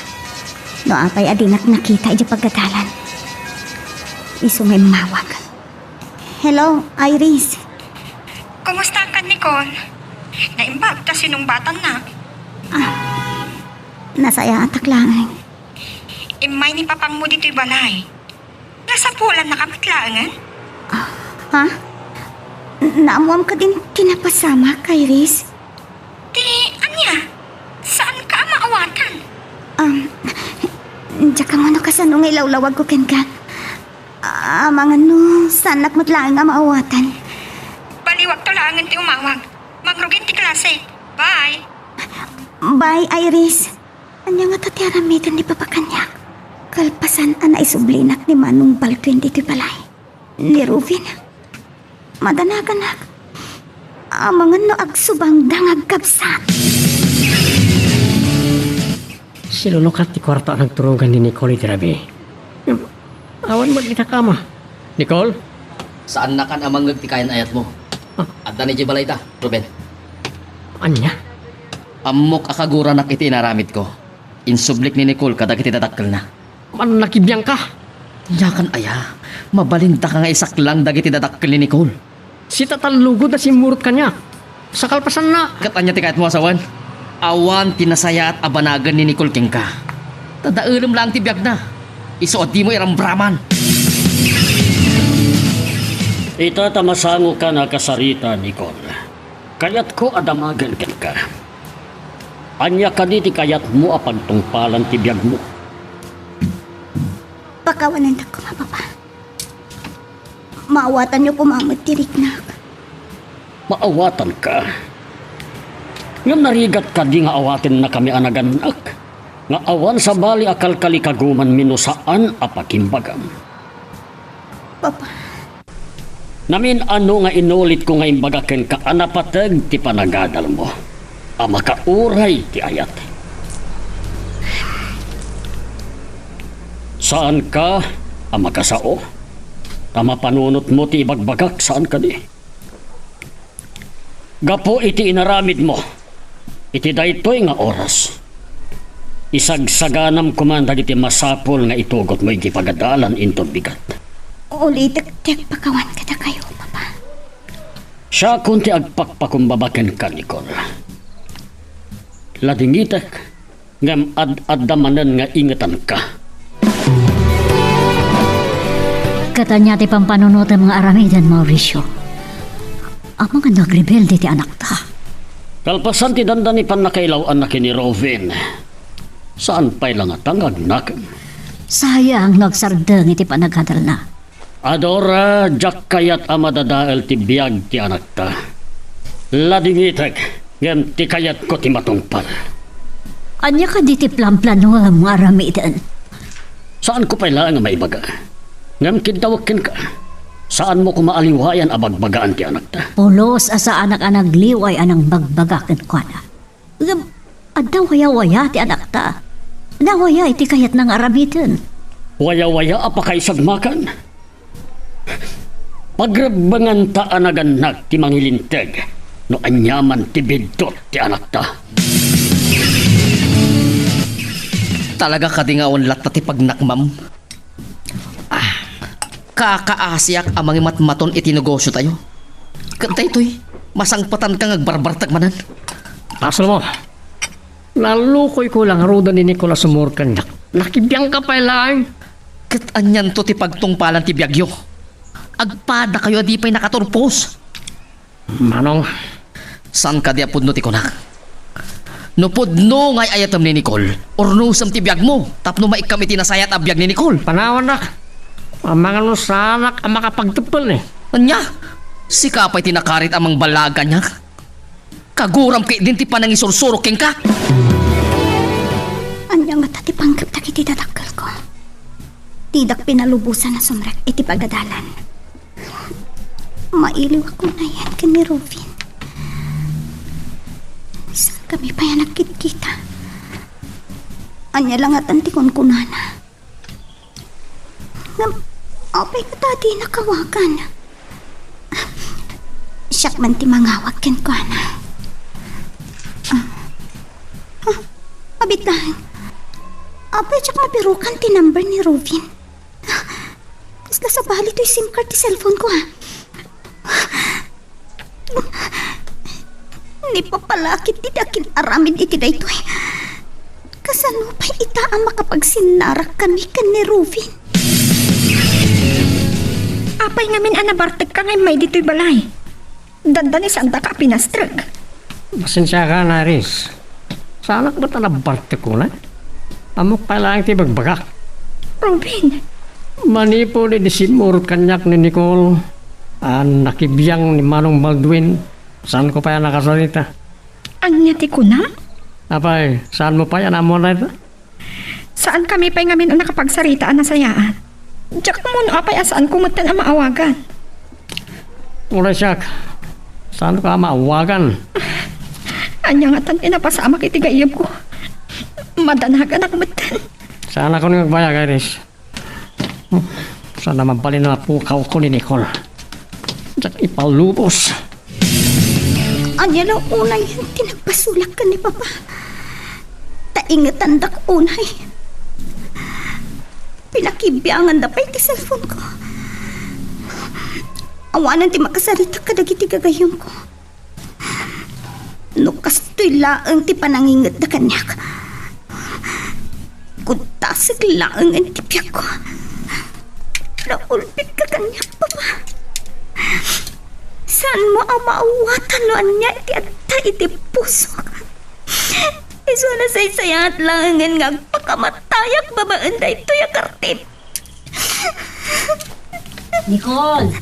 No apay a dinak nakita idiay pagadalan. Isu nga immawag. Hello, Iris. Kumusta ka, Nicole? Naimbag ta sinungbatannak. Ah, nasayaatak laeng. Immay ni papangmo ditoy balay. Nasapulannaka met laengen? Ah, ha? Naammoam kadin ti napasamak, Iris? Ti ania? Saanka a maawatan? Um, diak ammo no kasano nga ilawlawagko kenka. Amangan no, saannak met laeng a maawatan. Baliwakto laengen ti umawag. Mangrugin ti klase. Bye! Bye, Iris. Ania ngata ti aramiden ni Papa kaniak? Kalpasan a naisublinak ni Manong Baldwin ditoy balay. Ni Ruben. Madanaganak. Amangan no agsubangda nga agkabsat. Silunukat ti kuarto a nagturogan ni Nicole iti rabii. Awan met ditak ama. Nicole? Saannakan a mangngeg ti kayan-ayatmo. Ah. Adda idiay balayda, Ruben. Ania? Ammok a kaguranak iti inaramidko. Insublik ni Nicole kadagiti dadakkelna. Mannakibiangka? Aniakan aya? Mabalindaka nga isaklang dagiti dadakkel ni Nicole. Sitatallugod a simmurot kaniak. Sa kalpasanna. Ket ania ti kayatmo a sawen? Awan ti nasayaat a banagen ni Nicole kenka. Ta daelem laeng ti biagna. Isu a dimo iramraman. Ita ta masangokan a kasarita, Nicole. Kayatko a damagen kenka. Ania kadi ti kayatmo a pagtungpalan ti biagmo? Pakawanendak koma, Papa. Maawatanyo koma met ti riknak. Maawatanka? Ngem narigat kadi nga awatennakami a nagannak, nga awan sabali a kalkalikagumanmi no saan a pakimbagam? Papa. Namin-ano nga inulitko nga imbaga kenka a napateg ti panagadalmo a makauray ti ayat. Saanka a makasao? Ta mapanunotmo ti ibagbagak, saan kadi? Gapu iti inaramidmo iti daytoy nga oras, Isagsaganam koman dagiti masapul nga itugotmo iti pagadalan inton bigat. Ulitek ti agpakawan kadakayo, Papa. Siakon ti agpakpakumbaba kenka, Nicole. Ladingitek, ngem ad-adda manen nga ingetanka. Ket ania ti pampanunotem nga aramiden, Mauricio? Amangan no agrebelde ti anakta. Kalpasan ti dandani pannakailaw-anna ken ni Rovin, saan pay la ngata nga agnakem. Sayang no agsardeng iti panagadalna. Adora, diak kayat a madadael ti biag ti anakta. Ladingitek, ngem ti kayatko ti matungpal. Ania kadi ti planplanoem nga aramiden? Saanko pay laeng a maibaga. Ngem kiddawek kenka, saanmo koma a liwayan a bagbagaan ti anakta. Pulos a saanak a nagliway a nangbagbaga kenkuana. Ngem adda wayawaya ti anakta. Nawaya iti kayatna nga aramiden. Wayawaya a pakaisagmakan. Pagrebbenganta a nagannak ti mangilinteg no aniaman ti biddut ti anakta. Talaga kadi nga awan latta ti pagnakmam? Ah, kakaasiak a mangimatmaton iti negosiotayo. Ket daytoy, masangpetanka nga agbarbartek manen. Pasulmo. Nalukoyko la ngaruden ni Nicole a sumurot kaniak. Nakibiangka pay laeng. Ket anianto ti pagtungpalan ti biagyo? Agpadakayo a di pay nakaturpos. Manong. Saan kadi a pudno ti kunak? No pudno nga ay-ayatem ni Nicole, urnosem ti biagmo tapno maikkam iti nasayaat a biag ni Nicole. Panawannak. Amangan no saanak a makapagteppel ni. Ania? Sika pay ti nakarit a mangballaag kaniak? Kaguram ketdin ti panangisursurok kenka. Ania ngata ti panggep dagiti dadakkelko? Didak pinalubosan a sumrek iti pagadalan. Mailiwak unayen ken ni Rufin. Saankami pay a nagkitkita. Ania la ngatan ti kunkunana? Ngem apay ngata a dina awagan? Siak man ti mangawag kenkuana. Ah, ah, abitang. Apay diak mabirukan ti number ni Rufin? Kasla sabali toy SIM card ti cellphone ko, ha? Ni Papa la ketdi ti akin-aramid iti daytoy. Kasano pay ita a makapagsinnarak kami ken ni Rufin? Apay ngamin a nabartekka nga immay ditoy balay? Dandani saandaka a pinastrek. Pasensiakan, Iris. Saanak met a nabartek unay. Ammok pay laeng ti ibagbagak. Rufin! Manipud idi simmurot kaniak ni Nicole a nakibiang ni Manong Baldwin, saanko pay a nakasarita. Ania ti kunam? Apay, saanmo pay a naammuan dayta? Saankami pay ngamin a nakapagsarita a nasayaat. Diak ammo no apay a saanko metten a maawagan. Uray siak, saanka a maawagan? Ania ngatan ti napasamak iti gayyemko? Madanaganak metten. Saanakon nga agbayag, Iris. Saan a mabalin a napukawko ni Nicole. Diak ipalubos. Ania la unay ti nagpasulak ken ni Papa? Ta ingetandak unay. Pinakibianganda pay ti cellphone ko. Awanen ti makasarita kadagiti gagayyemko. No kastoy laeng ti panangingetda kaniak, kudtasek laengen ti biagko. Naulpitka kaniak, Papa. Saanmo a maawatan no ania ti adda iti pusok. Isu a nasaysayaat laengen nga agpakamatayak babaen daytoy a kartip. Nicole!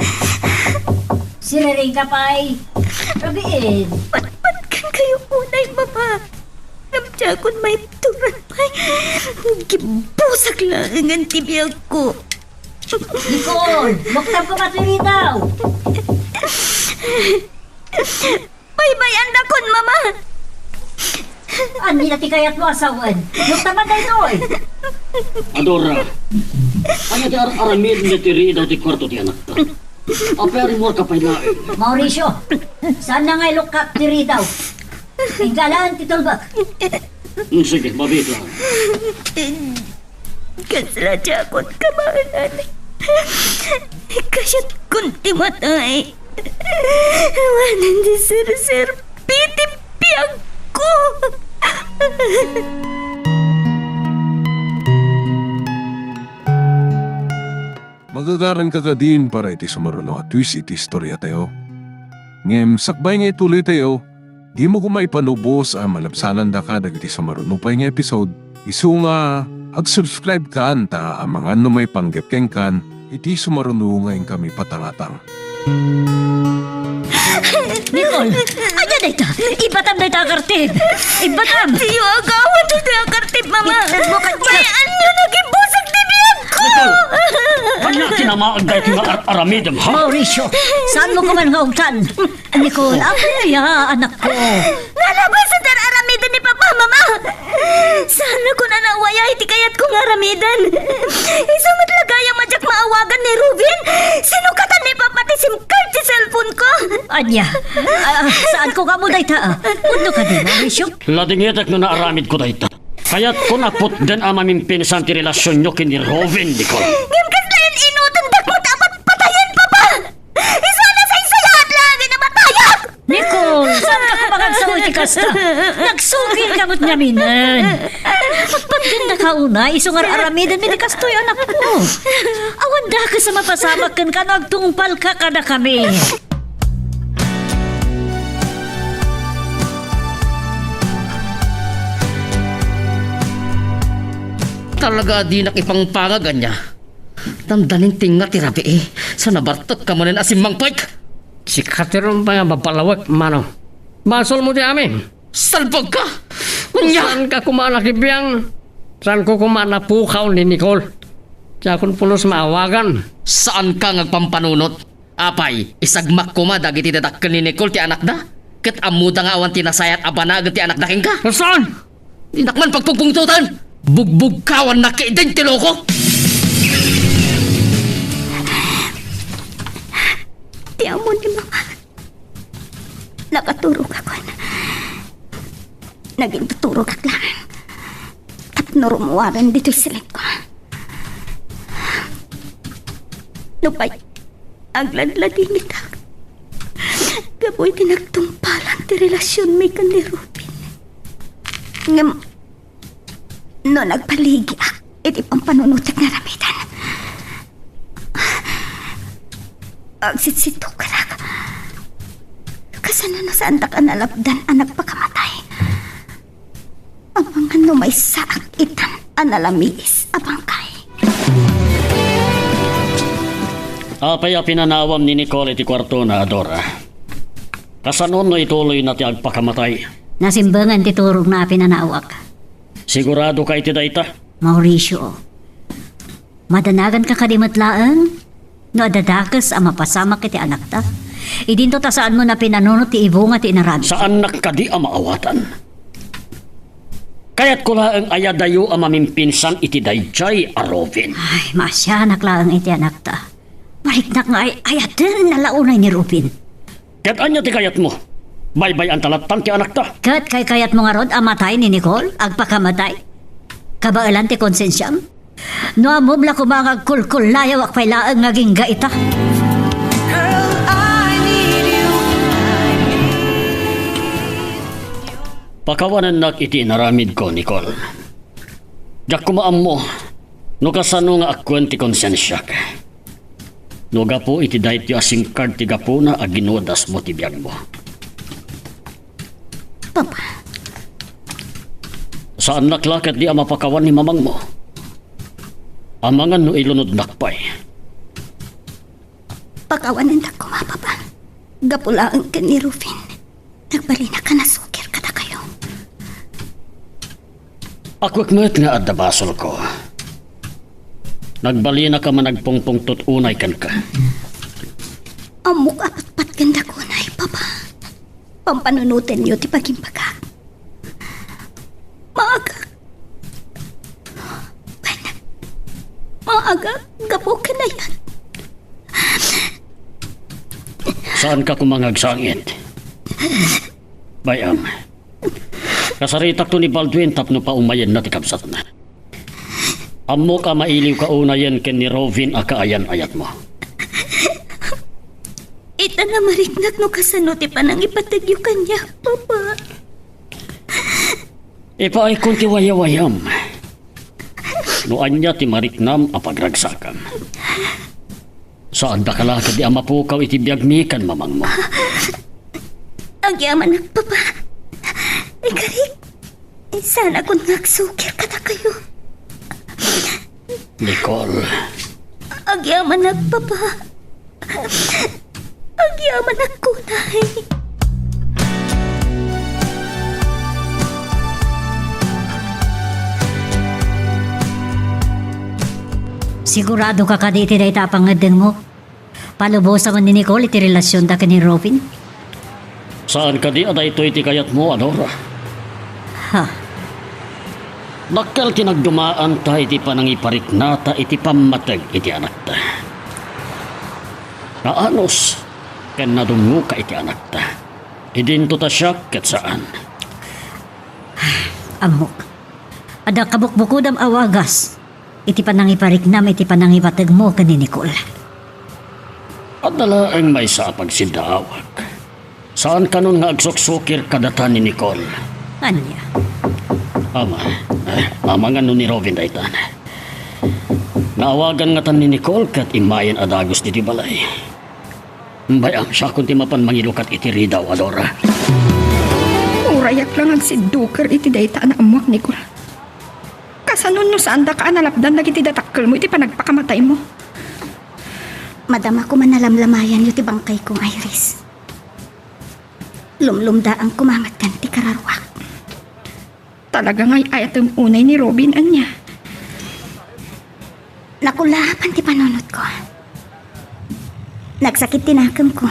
Siriring ka pay? Rabiin! Patpatkan kayo unay, Mama. Ngem diakon maibturan pay. Gibusak laengen ti biagko. Nicole! Luktab ka pay ditoy daw! Baybay-andakon, Mama! Ania ti kayatmo a sawen? Luktab daytoy! Adora, ania ti ar-aramidmo iti ridaw ti kuarto ti anakta? Apay a rimmuarka pay laeng? Mauricio, saan nga ilukka ti ridaw? Inggalaen ti tulbek. Sige, mabiit lang. Kasla ti akon kabaelan. Kasiatkon ti matay. Awanen ti serserbi ti biagko. Magagaranka kadin para iti sumaruno a twist iti istoriatayo. Ngem sakbay nga ituloytayo, dimo koma ipanubos a malabsanandaka dagiti sumaruno pay nga episode, isu nga ag-subscribe kan ta amangan no maipanggep kenkan iti sumaruno nga inkami patangatang. Nicole, ania dayta? Ibbatam dayta a kartib! Ibbatam! Diyo agawan dayta a kartib, Mama! Itedmo kaniak! Mayat nga nagibusak ti biagko! Nicole! Ania ti namaag daytoy nga ar-aramidem, ha? Mauricio, saanmo koman nga ugtan? Nicole, apay aya, anakko? Nalaboy sa ar-aramiden ni Papa, Mama! Saannakon a naawaya iti kayatko nga aramiden. Isu met la gayam a diak maawagan ni Ruben. Sinukatan ni Papa ti SIM card ti cellphone ko. Ania? Ah, saanko nga ammo dayta, ah. Pudno kadi, Mauricio? Ladingitek no naaramidko dayta. Kayatkon a putden a mamimpinsan ti relasionyo ken ni Ruben, Nicole. Ngem kasla inutem dakmo ta apat patayen, Papa! Isu a nasaysayaat laeng a matayak! Nicole, saanka koma nga agsaw iti kasta? Nagsukirka met ngaminen. Agpatgandaka unay, isu nga ar-aramiden iti kastoy, anakko. Awan dakes a mapasamak kenka no agtungpalka kadakami. Talaga a dinak ipangpangag, ania? Dandanin ti nga ti rabii, sa nabartekka manen a simmangpet. Sika ti rumbeng a mabalawek, Manong. Basolmo ti amin. Salbagka! Ania? Saanka koma a nakibiang? Saanko koma a napukaw ni Nicole? Diakon pulos maawagan. Saanka nga agpampanunot? Apay, isagmak koma dagiti dadakkel ni Nicole ti anakda? Ket ammoda nga awan ti nasayaat a banagen ti anakda kenka? Saan? Dinak man pagpungpungtotan! Bugbugkawannak ketdin ti loko! Ti ammo ni Mama, nakaturogakon. Nagintuturogak laeng tapno rummuaren ditoy silengko. Nupay agladladingitak gapu iti nagtungpalan ti relasionmi ken ni Ruben. Ngem no nagbaligiak iti pampanunotek nga aramiden, agsitsittukenak. Kasano no saandak a nalapdan a nagpakamatay? Amangan no maysaak itan a nalamiis a bangkay. Apay a pinanawam ni Nicole iti kuartona, Adora? Kasano no ituloyna ti agpakamatay? Nasimbengan ti turogna a pinanawak. Siguradoka iti dayta? Mauricio, madanaganka kadi met laeng no adda dakes a mapasamak iti anakta? Idinto ta saanmo a pinanunot ti ibunga ti inaramid. Saannak kadi a maawatan? Kayatko laeng a iyadayo a mamimpinsan iti daydiay a Ruben. Ay, maasianak laeng iti anakta. Mariknak nga ay-ayatenna la unay ni Ruben. Ket ania ti kayatmo? Baybay-anta latta ti anakta. Ket kaykayatmo ngarud a matay ni Nicole? Agpakamatay? Kabaelan ti konsensiam? No ammom la koma nga agkulkullayawak pay laeng nga agingga ita. Pakawanennak iti inaramidko, Nicole. Diak koma ammo no kasano nga akkuen ti konsensiak. No gapu iti daytoy a SIM card ti gapuna a ginudasmo ti biagmo. Papa. Saannak la ketdi a mapakawan ni mamangmo. Amangan no ilunodnak pay. Pakawanendak koma, Papa. Gapu laeng ken ni Ruben. Nagbalinak a nasukir kadakayo. Akuek met nga adda basolko. Nagbalinak a managpungpungtot unay kenka. Ammok a patpatgendak unay, Papa. Pampanunotenyo ti pagimbagak. Maagak. Maagak gapu ken ayan. Saanka koma nga agsangit. Bay-am. Kasaritakto ni Baldwin tapno paumayenna ti kabsatna. Ammok a mailiwka unayen ken ni Robin a kaayan-ayatmo. Ita namariknak no kasano ti panangipategyo kaniak, Papa. Ipaaykon ti wayawayam. No ania ti mariknam a pagragsakam. Saandaka la kadi a mapukaw iti biagmi ken mamangmo. Agyamanak, Papa. Ikarik, saanakon nga agsukir kadakayo. Nicole. Agyamanak, Papa. Agyamanak kunay. Sigurado ka kadi iti dayta a pangngeddengmo? Palubosan ni Nicole iti relasionda ken ni Robin? Saan kadi a daytoy ti kayatmo, Adora? Ha? Dakkel ti nagdumaanta iti panangipariknata iti pammateg iti anakta. Naanus ken nadungngoka iti anakta. Idinto ta siak ket saan. Ammok. Adda kabukbukodam a wagas iti panangipariknam iti panangipategmo ken ni Nicole. Adda laeng maysa a pagsiddaawak. Saan kanon nga agsuksukir kadata ni Nicole. Ania? Ama, eh, amangan no ni Robin daytan. Naawagan ngatan ni Nicole ket immayen a dagus ditoy balay. Bay-am, siakon ti mapan mangilukat iti ridaw, Adora. Urayak la nga agsidduker iti dayta a naammoak, Nicole. Kasano no saandaka a nalapdan dagiti dadakkelmo iti panagpakamataymo? Madama koma nalamlamayanyo ti bangkayko, Iris. Lumlumdaang koma met ti kararuak. Talaga nga ay-ayatem unay ni Robin, ania? Nakulaapan ti panunotko. Nagsakit ti nakemko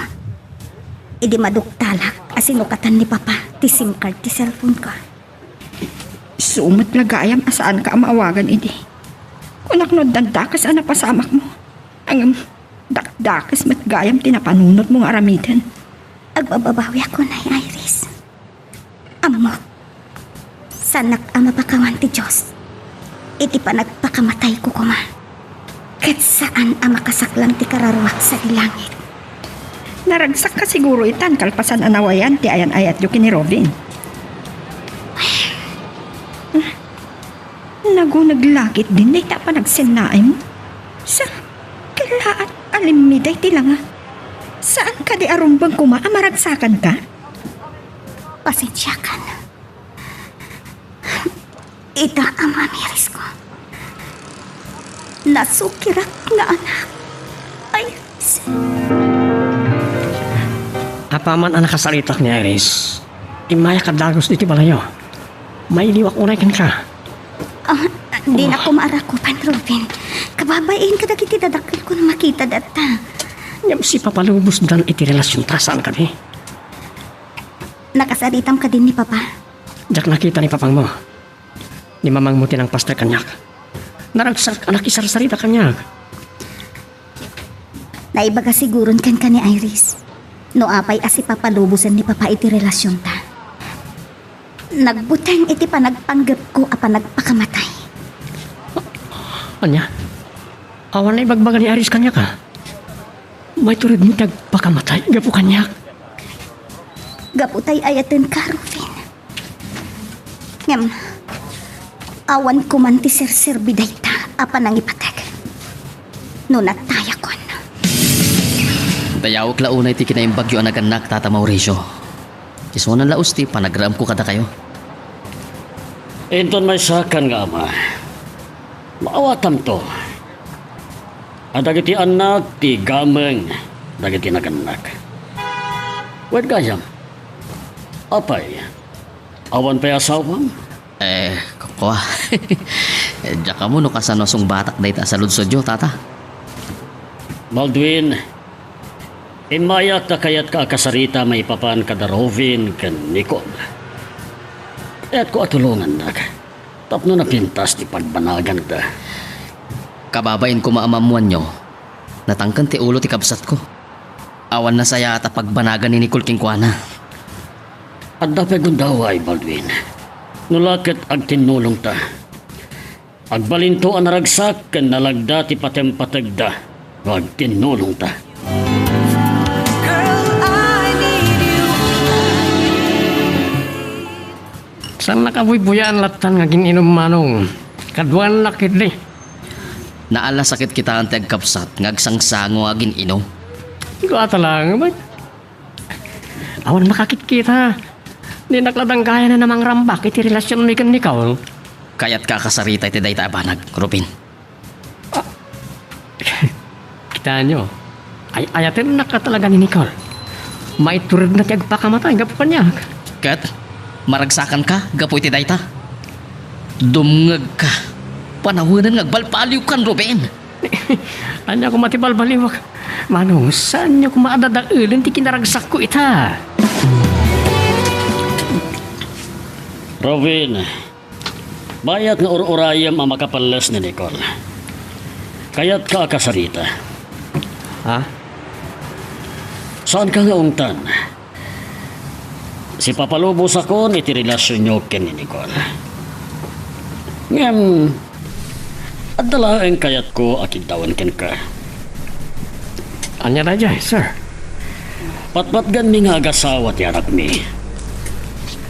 idi maduktalak a sinukatan ni Papa ti SIM card ti cellphoneko. Isu met la gayam a saanka a maawagan idi. Kunak no addan dakes a napasamakmo. Ngem, dakdakes met gayam ti napanunotmo nga aramiden. Agbababawiak unay, Iris. Ammok, saanak a mapakawan ti Dios iti panagpakamatayko koma. Ket saan a makasaklang ti kararuak sadi langit. Naragsakka siguro itan kalpasan a nawayan ti ayan-ayatyo ken ni Robin. Naguneg la ketdin dayta a panagsennaaymo. Sa, kellaat a limmiday ti langa. Saan kadi a rumbeng koma a maragsakanka? Pasensiakan. Ita a mamirisko. Nasukirak nga anak. Ay, Apaman a nakasaritak ni Iris, immayak a dagus iti balayo. Mailiwak unay kenka. Ah, dinak koma arakupan, Robin. Kababain kadagiti dadakkelko no makita data. Ngem sipapalubosdan iti relasionta, saan kadi? Nakasaritam kadin ni Papa? Diak nakita ni papangmo. Ni mamangmo ti nangpaster kaniak. Naragsak a nakisarsarita kaniak. Naibaga siguron kenka ni Iris no apay a sipapalubosen ni Papa iti relasionta. Nagbuteng iti panagpanggepko a panagpakamatay. Ania? Awan naibagbaga ni Iris kaniak a maituredmo ti agpakamatay gapu kaniak? Gapu tay ayatenka, Rufin. Ngem, awan koman ti serserbi dayta a panangipateg no natayakon. Dayawek la unay ti kinaimbagyo a nagannak, Tata Mauricio. Isunan la usti panagraemko kadakayo. Inton maysakan nga ama, maawatamto a dagiti annak ti gameng dagiti nagannak. Wen gayam, apay, awan pay asawam? Eh, kua. Diak ammo no kasano a sungbatak dayta a saludsodyo, Tata. Baldwin, immayak ta kayatka a kasarita maipapan kada Rovin ken Nicole. Kayatko a tulongannak tapno napintas ti pagbanaganda. Kababain koma a maammoanyo, natangken ti ulo ti kabsatko. Awan nasayaat a pagbanagan ni Nicole kenkuana. Adda pay gundaway, Baldwin. No la ket agtinnulongta, agbalinto a naragsak ken nalagda ti patempategda no agtinnulongta. Saannak a buybuyaan lattan nga agin-inum, Manong. Kaduannak ketdi. Naalas a ket kitaen ti agkabsat nga agsangsango nga agin-inum. Kua ta laeng met. Awan makakitkita. Dinak la danggayan a mangrambak iti relasionmi ken Nicole. Kayatka a kasarita iti dayta a banag, Ruben. Ah. Kitaenyo, ay-ayatennak a talaga ni Nicole. Maituredna ti agpakamatay gapu kaniak. Ket maragsakanka gapu iti dayta? Dumngegka. Panawenen nga agbalbaliwkan, Ruben. Ania koma ti balbaliwek? Manong, saanyo koma a dadaelen ti kinaragsakko ita? Ruben, bayat nga ur-urayem a makapelles ni Nicole. Kayatka a kasarita. Ha? Saanka nga ungtan? Sipapalubosakon iti relasionyo ken ni Nicole. Ngem, adda laeng kayatko a kiddawen kenka. Ania daydiay, sir? Patpatganmi nga agasawa ti anakmi.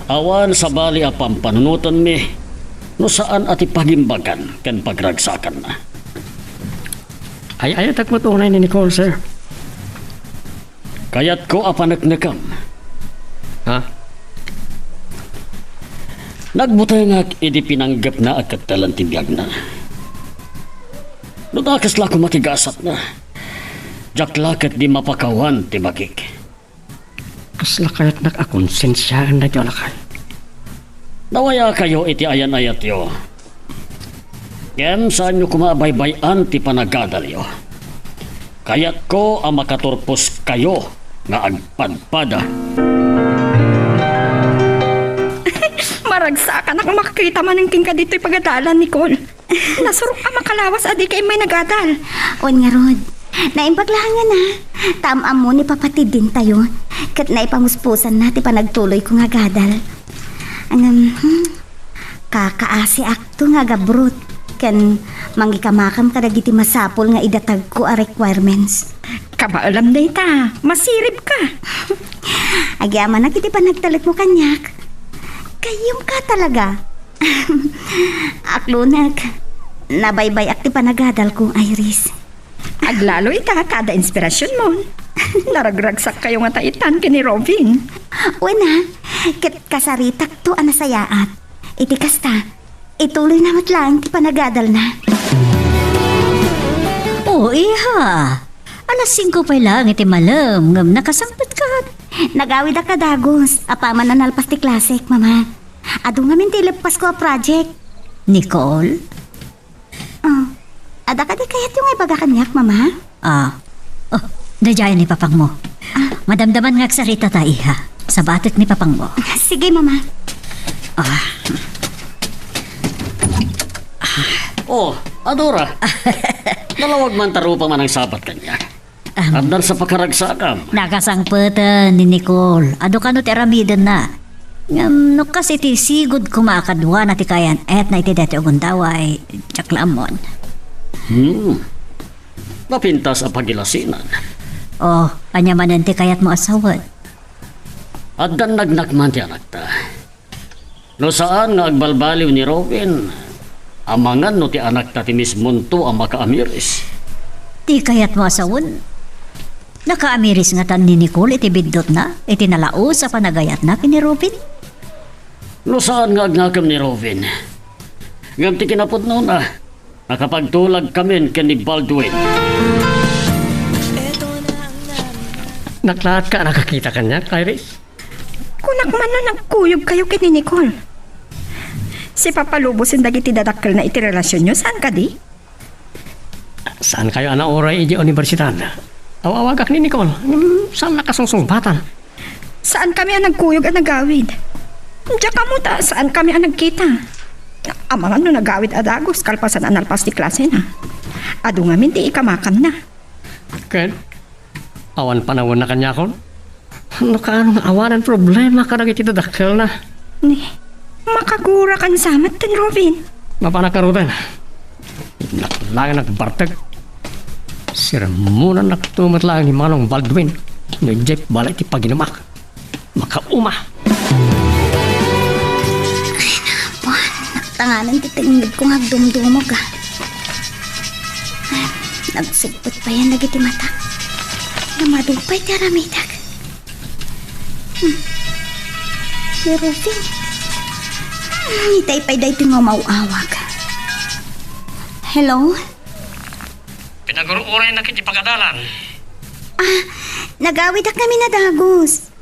Awan sabali a pampanunotenmi no saan a ti pagimbagan ken pagragsakanna. Ay-ayatek met unay ni Nicole, sir. Kayatko a paneknekem. Ha? Nagbutengak idi pinanggepna a kettelen ti biagna. No dakes la koma ti gasatna, diak la ketdi mapakawan ti bagik. Kasla kayatnak a konsensiaen daytoy a lakay. Nawayakayo iti ayan-ayatyo. Ngem saanyo koma a baybay-an ti panagadalyo. Kayatko a makaturposkayo nga agpadpada. Maragsakanak a makakita manen kenka ditoy pagadalan, Nicole. Nasurok a makalawas a dika immay nagadal. Wen ngarud, naimbag laeng a, ta am-ammo ni Papa ti dintayo, ket naipamuspusanna ti panagtuloyko nga agadal. Ngem, hmm, kakaasiakto nga agabrot ken mangikamakam kadagiti masapul nga idatagko a requirements. Kabaelam dayta, masiribka. Agyamanak iti panagtalekmo kaniak. Kayyemka talaga. Aklonek, nabaybay-ak ti panagadalko, Iris. Aglalo ita ta adda inspirasionmon. Naragragsakkayo ngata itan ken ni Robin. Wen a, ket kasaritakto a nasayaat. Iti kasta, ituloyna met laeng ti panagadalna. O, iha! Alas singko pay laeng iti malem, ngem nakasangpetkat. Nagawidak a dagus, apaman a nalpas ti klasek, Mama. Adu ngamin ti ileppasko a project. Nicole? Oh, adda kadi kayatyo nga ibaga kaniak, Mama? Ah. Oh, daydiay ni papangmo. Ah. Madamdaman nga agsaritata, iha. Sabatek ni papangmo. Sige, Mama. Ah. Oh, Adora. Nalawag man ta rupa manangsabat kaniak. Am. Addan sa pakaragsakam. Nakasangpeten ni Nicole. Adu kano ti aramidenna. Ngem no kas iti sigud koma a kaduana ti kayan-etna iti daytoy a gundaway, diak la ammon. Hmm. Napintas a pagilasinan. Oh, ania manen ti kayatmo a sawen? Addan nagnakman ti anakta. No saan nga agbalbaliw ni Robin, amangan no ti anakta ti mismonto a makaamiris. Ti kayatmo a sawen? Nakaamiris ngatan ni Nicole iti biddutna, iti nalaus a panagayatna ken ni Robin? No saan nga agnakem ni Robin, ngem ti kinapudnona, nakapagtulagkamin ken ni Baldwin. Naklaatka a nakakita kaniak, Iris? Kunak man no nagkuyogkayo ken ni Nicole. Sipapalubosen dagiti dadakkelna iti relasionyo, saan kadi? Saankayo a nauray idiay universidad? Aw-awagak ni Nicole. Hmm, saan nakasungsungbatan? Saankami a nagkuyog a nagawid. Diak ammo ta saankami a nagkita. Amangan no nagawid a dagus kalpasan a nalpas ti klasena. Adu ngamin ti ikamakamna. Ken? Awan panawenna kaniakon? No kaano nga awanen problema kadagiti dadakkelna? Ni, Makagurakan sa met ten, Robin. Mapanak ngaruden. Laklak nga nagbartek. Sermonannakto met laeng ni Manong Baldwin. No idiay balay ti paginumak. Makauma. Ay, napuan. Naktanganan ti tengngedko nga agdumdumog, ah. Nagsugpet payen dagiti matak. Namadu pay ti aramidek. Hmm. Si Rufin. Hmm, itay pay daytoy nga umaw-awag. Hello? Pinagur-uraynak iti pagadalan. Ah, nagawidak ngamin a dagus.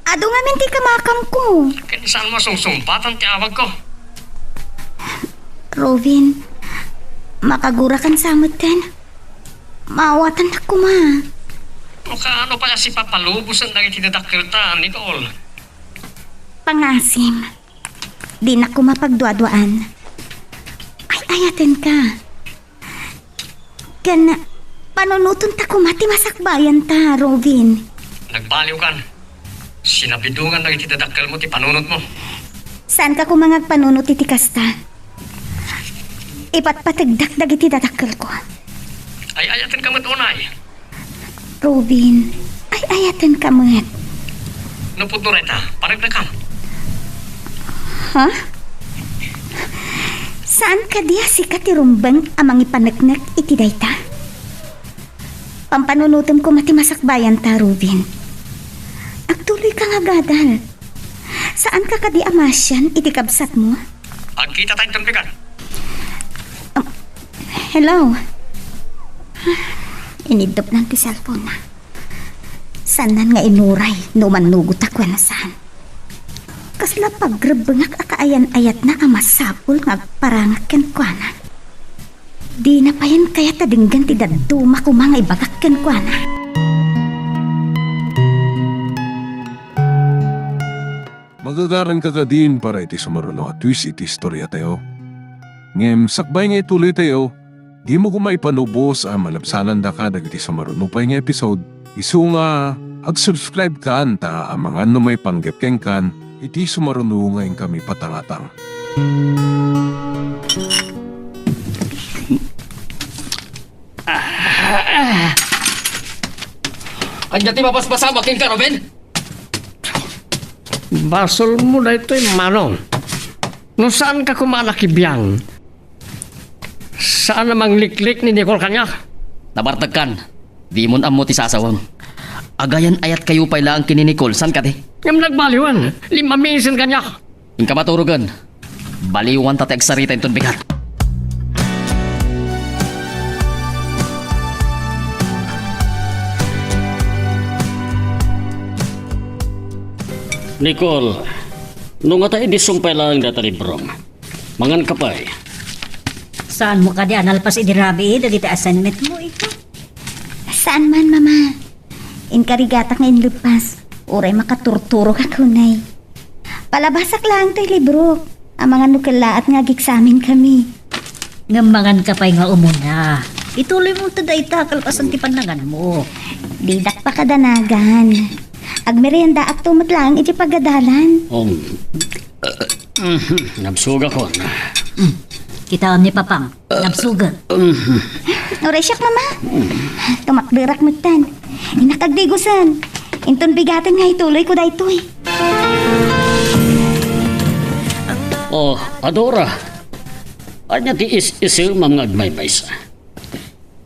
Adu ngamin ti kamakamko. Ken saanmo a sungsumbatan ti awagko? Robin, makagurakan sa metten. Maawatannak koma. No kaano pay a sipapalubosen dagiti dadakkelta, Nicole? Pangasim, dinak koma pagduaduaan. Ay-ayatenka. Ken panunotonta koma ti masakbayanta, Robin. Nagbaliwkan. Sinabidongan dagiti dadakkelmo ti panunotmo. Saanka koma nga agpanunot iti kasta. Ipatpategdak dagiti dadakkelko. Ay-ayatenka met unay. Robin, ay-ayatenka met. No pudno dayta, panagdakam. Ha? Saan kadi a sika ti rumbeng a mangipaneknek iti dayta? Pampanunotem koma ti masakbayanta, Robin. Agtuloyka nga agadal. Saanka kadi a masian iti kabsatmo? Agkitata inton bigat. Um, hello? Iniddupnan ti cellphone-na. Saannan nga inuray no mannugotak wenno saan. Kasla pagrebbengak a kaayan-ayatna a masapul nga agparangak kenkuana. Dina payen kayat a denggen ti dadduma koma nga ibagak kenkuana. Magagaranka kadin para iti sumaruno a twist iti istoriatayo. Ngem sakbay nga ituloytayo, dimo koma ipanubos a malabsanandaka dagiti sumaruno pay nga episode, isu nga ag-subscribe kan ta amangan no maipanggep kenkan iti sumaruno nga inkami patangatang. Ania ti mapaspasamak kenka, Ruben? Basolmo daytoy, Manong. No saanka koma a nakibiang, saan a mangliklik ni Nicole kaniak. Nabartekkan. Dimon ammo ti sasawem. Agayan-ayatkayo pay laeng ken ni Nicole, saan kadi? Ngem nagbaliwen, limmamisen kaniak. Inka maturogen. Baliwanta ti agsarita inton bigat. Nicole, no ngata idi sumpay laeng dayta librom, manganka pay. Saanmo kadi a nalpas idi rabii dagiti assignmentmo, ikaw? Saan man, Mama. Inkarigatak nga inluppas. Uray makaturturok a kunay. Palabasak laeng toy librok. Amangan no kellaat nga ageksamenkami. Ngem manganka pay nga umuna. Ituloymo ta dayta kalpasan ti pannanganmo. Didak pakadanagan. Agmeriendaakto met laeng iti pagadalan. Um, mhm, nabsugakon. Mm. Kitaem ni Papang. Nabsugak. Uray siak, Mama. Tumakderak metten. Innak agdigusen. Inton bigaten nga ituloyko daytoy. Oh, Adora. Ania ti is-isemam nga agmaymaysa?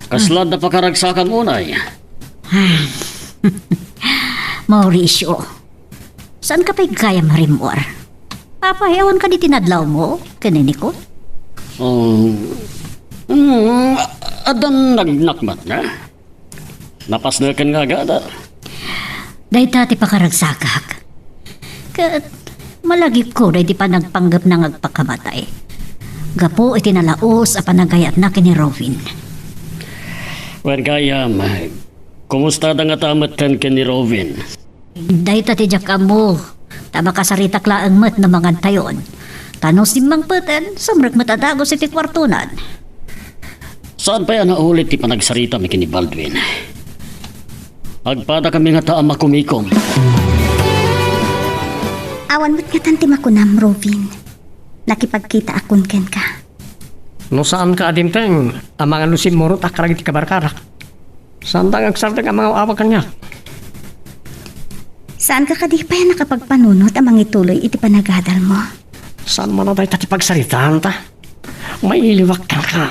Kasla adda pakaragsakam unay? Mauricio. Saanka pay gayam rimmuar? Apay, awan kadi ti nadlawmo ken ni Nicole? Oh, mm, addan nagnakmatna. Napasneken nga agadal. Dayta ti pakaragsakak. Ket malagipko daydi panagpanggepna nga agpakamatay. Gapu iti nalaus a panagayatna ken ni Robin. Wen gayam, kumusta da ngata metten ken ni Robin? Dayta ti diak ammo, ta makasaritak laeng met no mangantayon. Ta no simmangpeten, sumrek met a dagus iti kuartonan. Saan pay a naulit ti panagsaritam ken ni Baldwin? Agpadakami ngata a makumikom. Awan met ngatan ti makunam, Robin. nakipagkitaakon kenka. No saanka a dimteng, amangan no simmurotak kadagiti kabarkadak. Saanta nga agsardeng a mangaw-awag kaniak. Saanka kadi pay a nakapagpanunot a mangituloy iti panagadalmo? Saan man a dayta ti pagsaritaanta? Mailiwak kenka.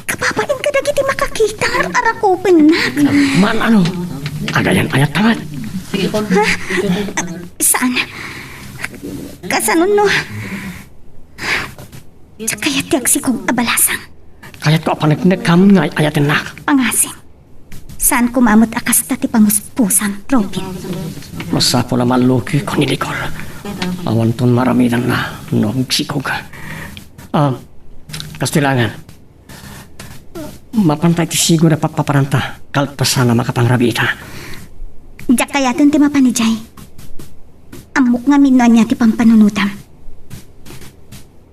Kababain kadagiti makakita nga ar-arakupennak. Man ano? Agayan-ayatta met. Ha? Saan? Kasano no? Diak kayat ti agsikog a balasang. Kayatko a paneknekkam nga ay-ayatennak. Pangasim. Saan koma met a kasta ti pamuspusam, Robin. Masapul a mallukiko ni Nicole. Awanton maramidanna no agsikog. Ah, kastoy laengen. Mapanta iti sigud a pappapananta, kalpasan a makapangrabiita. Diak kayaten ti mapan idiay. Ammok ngamin no ania ti pampanunotam.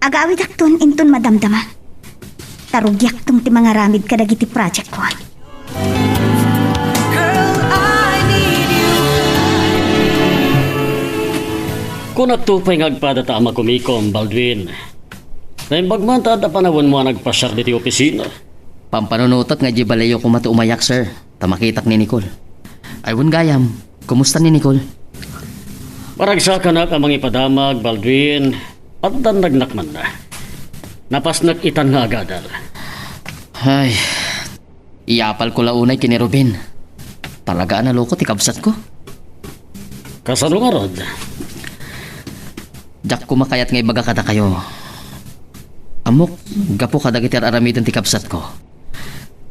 Agawidakton inton madamdama. Ta rugiakton ti mangaramid kadagiti projectko. Kunakto pay nga agpadata a makumikom, Baldwin. Naimbag man ta adda panawenmo a nagpasiar ditoy opisina. Pampanunotek nga idiay balayyo koma ti umayak, sir, ta makitak ni Nicole. Ay, wen gayam, kumusta ni Nicole? Maragsakanak a mangipadamag, Baldwin. Addan nagnakmanna. Napasnek itan nga agadal. Ay, iyapalko la unay ken ni Ruben. Talaga a naloko ti kabsatko. Kasano ngarud? Diak koma kayat nga ibaga kadakayo. Ammok, gapu kadagiti ar-aramiden ti kabsatko,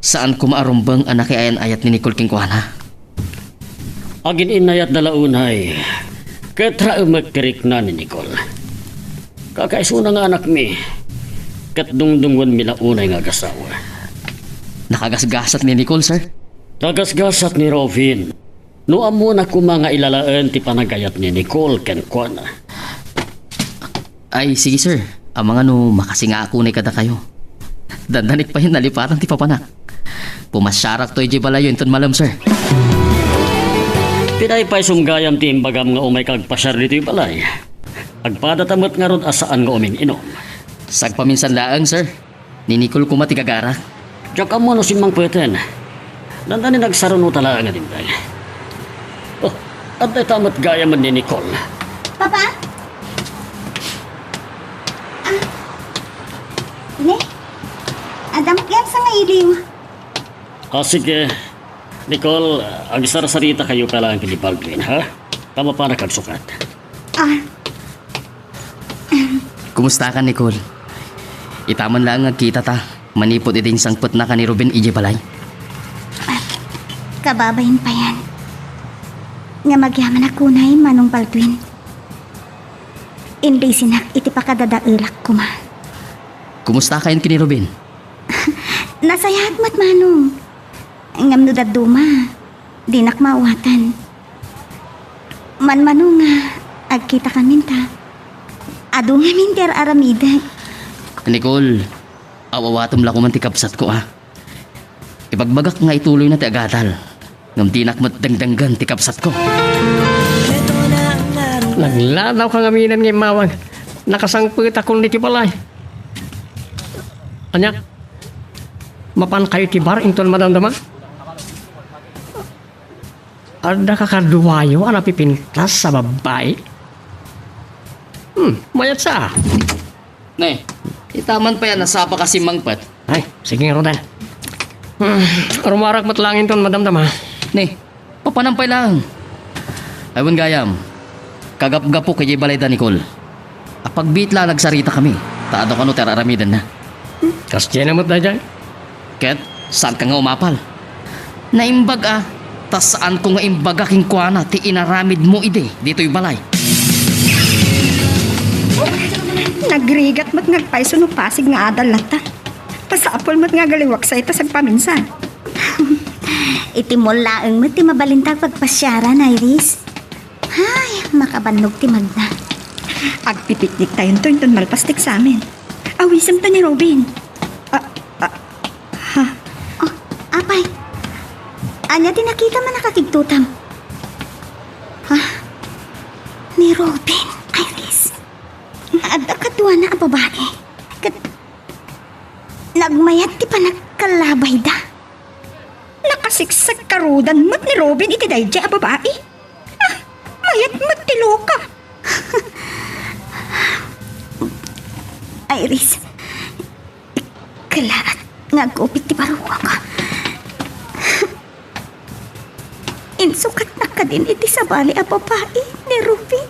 saan koma a rumbeng a nakiayan-ayat ni Nicole kenkuana. Agin-innayatda la unay, ket raemek ti rikna ni Nicole. Kakaisuna nga anakmi, ket dungdungngoenmi la unay nga agasawa. Nakagasgasat ni Nicole, sir? Kagasgasat ni Robin. No ammona koma nga ilalaen ti panagayat ni Nicole kenkuana. Ay, sige, sir. Amangan no makasingaak unay kadakayo. Dandanik pay nalipatan ti papanak. Pumasiarakto idiay balayyo inton malem, sir. Pinaypaysom gayam ti imbagam nga umayka agpasiar ditoy balay. Agpadata met ngarud a saan nga uming-inom. Sagpaminsan laeng, sir. Ni Nicole koma ti gagarak. Diak ammo no simmangpeten. Dandani nagsarunota laeng a dimteng. Oh, adda ita met gayam ni Nicole. Papa? Ah. Ne? Adda met gayam sa nga iliw. Ah, sige. Nicole, agsarsarita kayo pa lang ni Baldwin, ha? Ta mapanak agsukat. Ah. Kumusta ka, Nicole? Ita man laeng nga agkita ta, manipud idi insangpetna ken ni Ruben idiay balay. Kababain payen nga magyamanak unay, Manong Baldwin. Imbisinak iti pakadadaelak koma. Kumusta kayon ken ni Ruben? Nasayaat met, Manong. Ngem no dadduma, dinak maawatan. Manmano nga agkitakamin ta adu ngamin ti ar-aramidek. Nicole, aw-awatem la koma ti kabsatko, a. Ibagbagak nga ituloyna ti agadal, ngem dinak met dengdenggen ti kabsatko. Nagladawka ngamin nga immawag. Nakasangpetakon ditoy balay. Ania? Mapankayo iti bar inton madamdama? Adda kakaduayo a napipintas a babbai? Hmm, mayat sa. Ne, ita man pay a nasapa ka simmangpet. Ay, sige ngaruden. Hmm, rumarak met laeng inton madamdama. Ne, papanam pay laeng. Ay, wen gayam, kagapgapok idiay balayda Nicole. Apagbiit la a nagsaritakami, ta adu kano ti ar-aramidenna. Kasdiay met daydiay. Ket, saanka nga umapal? Naimbag a, ta saanko nga imbaga kenkuana ti inaramidmo idi ditoy balay. Nagrigat met nga agpayso no pasig nga adal latta. Masapul met nga agaliwaksa ita sagpaminsan. Iti mall laeng met ti mabalinta a pagpasiaran, Iris. Ay, makabannog ti magna. Agpipikniktayonto inton malpas ti eksamen. Awisemto ni Robin. Ah, ah, ha? Oh, apay. Ania ti nakitam a nakakigtotam? Ha? Ni Robin, Iris. Siksik karudan met ni Robin iti daydiay a babai. Ah, mayat met ti loka. Iris, kalaat nga agupit ti barukok. Insukatnak kadin iti sabali a babai ni Robin.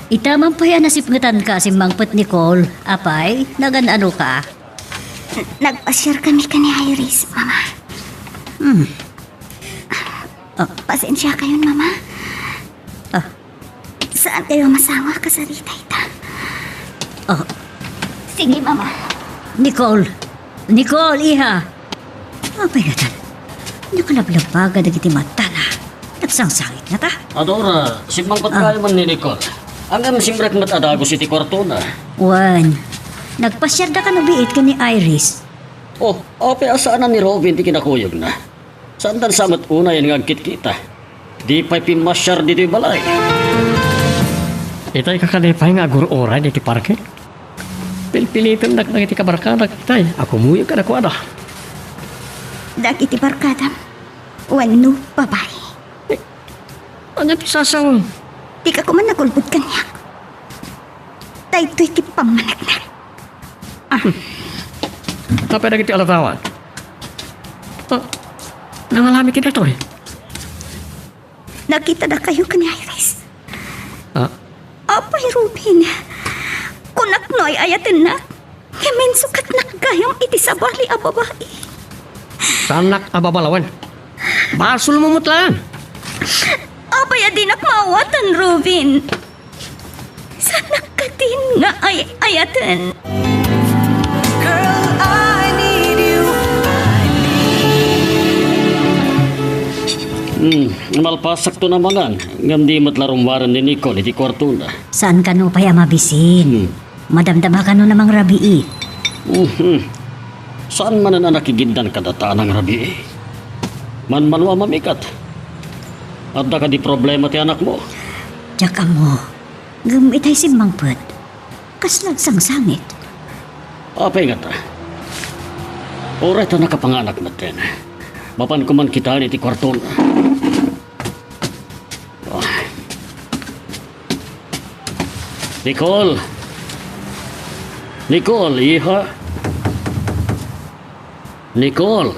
Ita man pay a nasipngetanka a simmangpet, Nicole. Apay, nagan-anoka? Nagpasiarkami ken ni Iris, Mama. Hmm. Ah. Pasensiakayon, Mama. Ah. Saankayo a masango a kasarita ita? Ah. Sige, Mama. Nicole! Nicole, iha! Apay ngatan? Nakalablabaga dagiti matana. Nagsangsangit ngata? Adora, simmangpet Ah. kayo man ni Nicole. Ngem simrek met a dagus iti kuartona. Wen, nagpasiarda kano biit ken ni Iris? Oh, apay a saanan ni Robin ti kinakuyogna? Saantan sa met unayen nga agkitkita? Di pay pimmasiar ditoy balay. Itay kakanay pay nga agur-uray ditoy parke. Pilpilitendak dagiti kabarkadak itay a kumuyog kadakuada. Dagiti barkadam wenno babai? Eh, ania ti sasawem? Dika koma nagulbod kaniak. Daytoy ti pammaneknek. Ah. Apay dagiti alatawan? Ah, nangalami ti daytoy? Nakitadakayo ken ni Iris. Ah. Apay, Robin, kunak no ay-ayatennak, ngem insukatnak gayam iti sabali a babai. Saannak a babalawen. Basolmo met laeng. Apay a dinak maawatan, Robin? Saannak kadin nga ay-ayaten? Girl, I need you. Hmm, malpasakto naman, ngem di met la rummuaren ni Nicole iti kuartona. Saan kano pay a mabisin? Hmm. Madamdama kano a mangrabii? Mhm. Saan manen a nakigiddan kadata a nangrabii? Manmano a mamikat. Adda kadi problema ti anakmo? Diak ammo. Ngem itay simmangpet, kasla agsangsangit. Apay ngata? Uray ta nakapanganak metten. Mapanko man kitaen iti kuartona. Ah. Nicole! Nicole, iha? Nicole!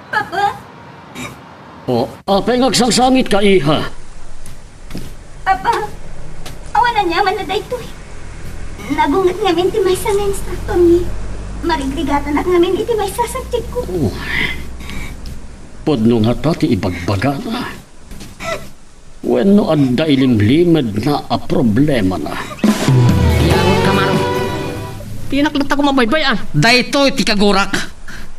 Papa? Oh, apay nga agsangsangitka, iha? Papa, awan aniamanna daytoy. Nagunget ngamin ti maysa nga instruktormi. Marigrigatanak ngamin iti maysa a subjectko. Oh. Pudno ngata ti ibagbagana. Wenno adda ilimlimedna a problemana? Yaon ka, Maro. Dinak latta koma baybay-an. Daytoy ti kagurak.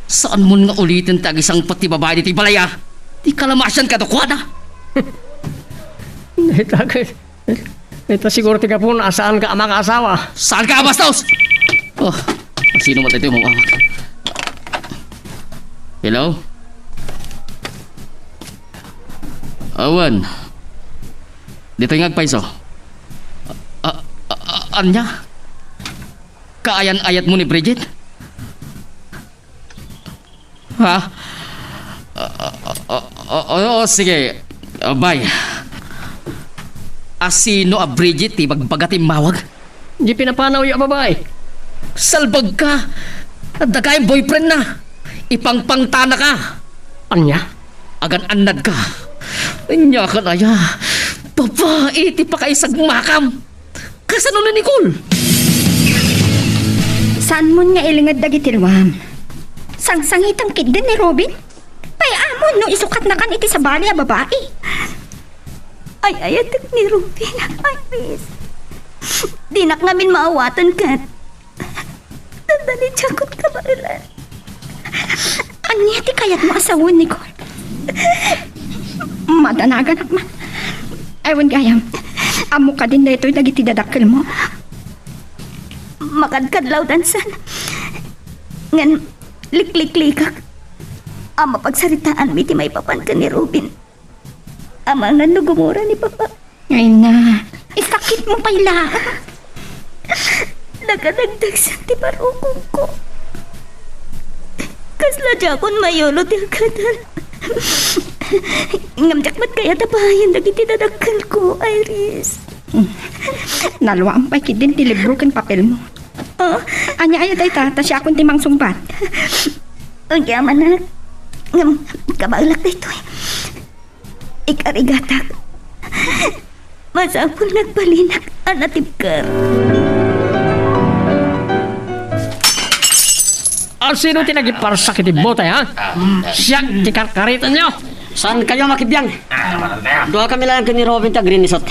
Saanmon nga uliten ti agisangpet ti babai ditoy balay a. Ti kalamasian kadakuada. Dayta ket, dayta siguro ti gapuna a saanka a makaasawa. Saanka a bastos! Oh, sino met daytoy umawawag? Hello? Awan. Ditoy nga agpayso. A, a, a, ania? Kaayan-ayatmo ni Bridget? Ha? A, a, a, a, o, sige. A, bye. A, sino a Bridget ti bagbaga ti immawag? Di pinapanawyo a babai. Salbagka! Adda gayam boyfriendna. Ipangpangtanaka. Ania? Agan-annadka. Ania ket aya? Babai ti pakaisagmakam. Kasano ni Nicole? Saanmon nga ilinged dagiti ruam. Sangsangitam ketdi ni Robin. Pay-amon no isukatnakan iti sabali a babai. Ay-ayatek ni Robin, Iris. Dinak ngamin maawatan ket dandani ti akon kabaelan. Ania ti kayatmo a sawen, Nicole? Madanaganak man. Ay, wen gayam. Ammok kadin daytoy dagiti dadakkelmo. Makadkadlawdan san. Ngem likliklikak a mapagsaritaanmi ti maipapan ken ni Robin. Amangan no gumura ni Papa. Ay na, isakitmo pay la. Nagadagdagsa ti barukongko. Kasla diakon mayulo ti agkadal. Ngem diak met kayat a pahayen dagiti dadakkelko, Iris. Nalua pay ketdin ti libro ken papelmo. Oh? Ania aya dayta, ta siakon ti mangsungbat. Agyamanak. Ngem, kabaelak daytoy. Ikarigatak. Masapul nagbalin a natibker. A, sino ti nagiparsak iti bote, ha? Siak ti karkaritenyo. Saan kayo makibiang? Dua kami lang ken ni Robin ti agrinisot.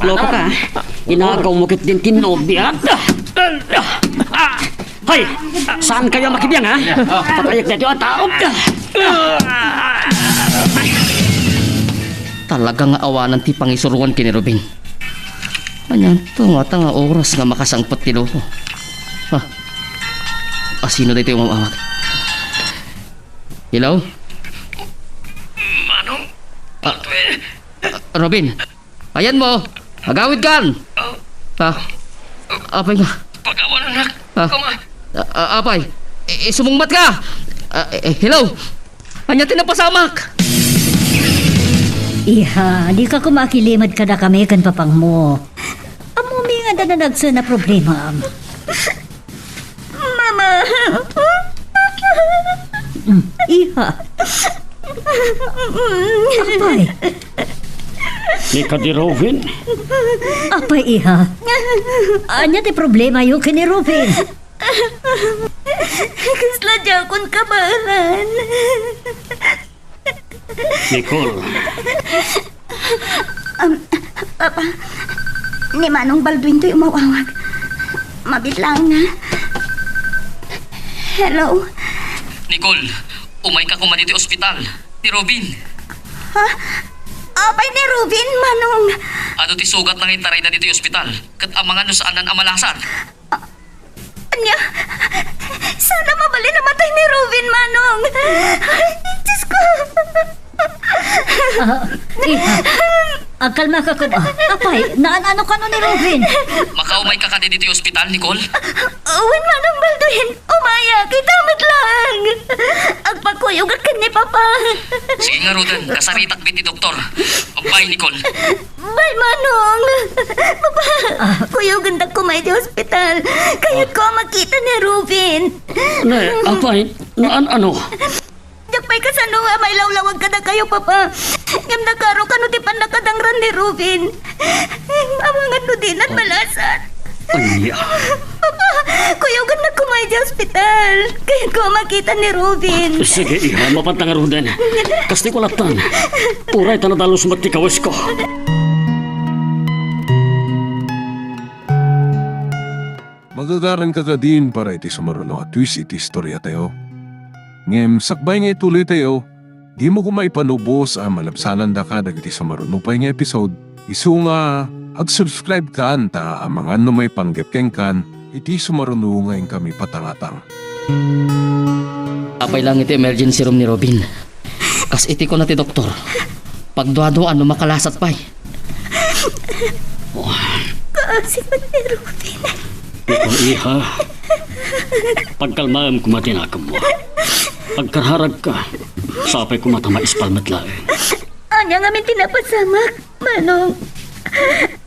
Loko ka, ha? Inagaw mo ketdin ti nobia. Hoy! Saan kayo makibiang, ha? Patayek daytoy a tao. Talaga nga awanan ti pangisuroan ken ni Robin. Anianto ngata nga oras nga makasangpet ti loko? Ha? A, sino daytoy umawawag? Hello? Manong, ah, Robin, ayanmo, agawidkan. Ah, apay nga. Pagawan, anak. Ah, ah, apay, i-, sumungbat ka. Ah, eh, eh, hello? Ania ti napasamak? Iha, dika koma akilimad kadakami ken papangmo. Ammomi nga adda nagsen a problema. Mama! Mm, iha. Apay. Ni kadi Robin? Apay, iha. Ania ti problemayo ken ni Robin? Kasla diakon kabaelan. Nicole. Um, Papa, ni Manong Baldwin toy umawawag. Mabiit laeng, ha? Hello? Nicole, umayka koma ditoy ospital. Ni Robin. Ha? Apay ni Robin, Manong? Adu ti sugatna nga intarayda ditoy ospital, ket amangan no saannan a malasat. Ania? Saan a mabalin a matay ni Robin, Manong? Ay, Diyos ko! Ah, iha, agkalmaka koma. Apay, naan-ano kano ni Robin? Makaumayka kadi ditoy ospital, Nicole? Wen, Manong Baldwin, umayak, ita met laeng. Agpakuyogak ken ni Papa. Sige ngaruden, kasaritak met ti doktor. Bye, Nicole. Bye, Manong. Papa, ah, kuyogendak koma iti ospital. Kayatko a makita ni Robin. Ne, apay, naan-ano? Diak pay kasano nga mailawlawag kadakayo, Papa. Ngem nakaro kano ti pannakadangran ni Robin. Amangan no dinan malasat. Ania? Papa, kuyogennak koma iti ospital. Kayatko a makita ni Robin. Sige, iha, mapanta ngaruden. Kasta ko lattan. Uray ta nadalus met ti kawesko. Magagaranka kadin para iti sumaruno a twist iti istoriatayo. Ngem sakbay nga ituloytayo, dimo koma ipanubos a malabsanandaka dagiti sumaruno pay nga episode. Isu nga, ag-subscribe kan ta amangan no maipanggep kenkan iti sumaruno nga inkami patangatang. Apay lang iti emergency room ni Robin. Kas iti kuna ti doktor, pagduaduaan no makalasat pay. Kaasi met ni Robin. Ikaw, iha, pagkalmaem koma ti nakemmo. Agkararagka, sapay koma ta maispal met laeng. Ania ngamin ti napasamak, Manong?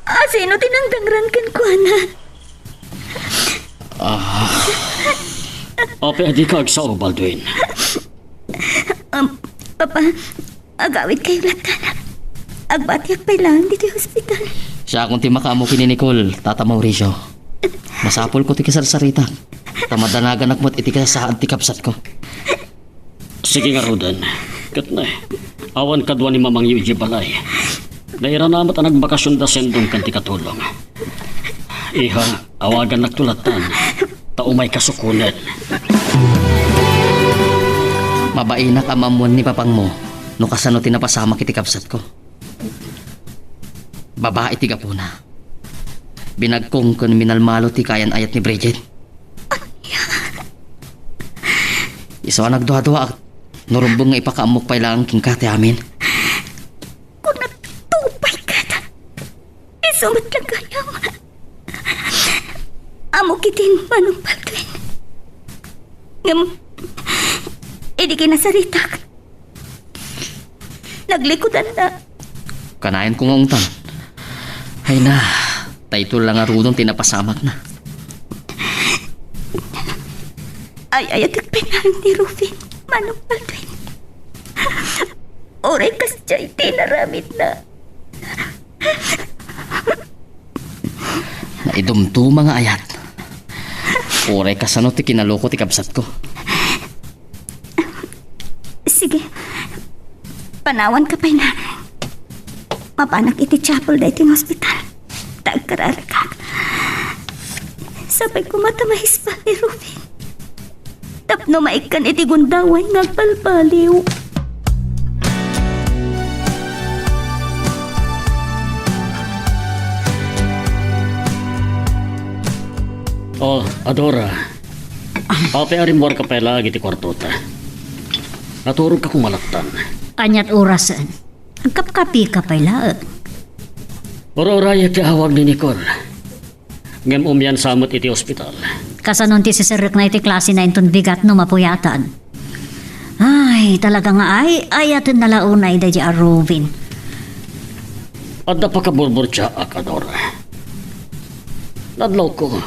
A, sino ti nangdangran kenkuana? Ah. Apay a dika agsao, Baldwin? Um, Papa, agawidkayo lattan. Agbatiak pay laeng ditoy ospital. Siakon ti makaammo ken ni Nicole, Tata Mauricio. Masapulko ti kasarsaritak, ta madanaganak met iti kasasaad ti kabsatko. Sige ngaruden. Ket ne, awan kadua ni mamangyo idiay balay. Nairana met a nagbakasionda sendong ken ti katulong. Iha, awagannakto lattan, ta umayka sukonen. Mabainak a maammoan ni papangmo no kasano ti napasamak iti kabsatko. Babai ti gapuna. Binagkong ken minalmalo ti kayan-ayat ni Bridget. Isu a nagduaduaak no rumbeng nga ipakaammok pay laeng kenka ti amin. Kuna, tupay ket. Isu met la gayam. Ammok idin, Manong Baldwin. Ngem, idi kinasaritak. Naglikudanna. Kanayon ko nga ungtan. Ay na, daytoy la ngaruden ti napasamakna. Ay-ayatek pay laeng ni Ruben, Manong Baldwin. Uray kasdiay ti inaramidna. Naidumduma nga ayat. Uray kasano ti kinaloko ti kabsatko. Sige. Panawanka pay laeng. Mapanak iti chapel daytoy nga ospital. Ta agkararagak. Sapay koma ta maispan ni Ruben. Tapno maikkan iti gundaway nga agbalbaliw. Oh, Adora. Apay a rimmuarka pay laeng iti kuartota? Naturogka koma lattan. Aniat orasen? Agkapkapika pay laeng. Ura-urayek ti awag ni Nicole. Ngem umian sa met iti ospital. Kasanon ti siserrekna iti klasena inton bigat no mapuyatan? Ay, talaga nga ay-ayatenna la unay daydiay a Ruben. Adda pakaburburtiaak, Adora. Nadlawko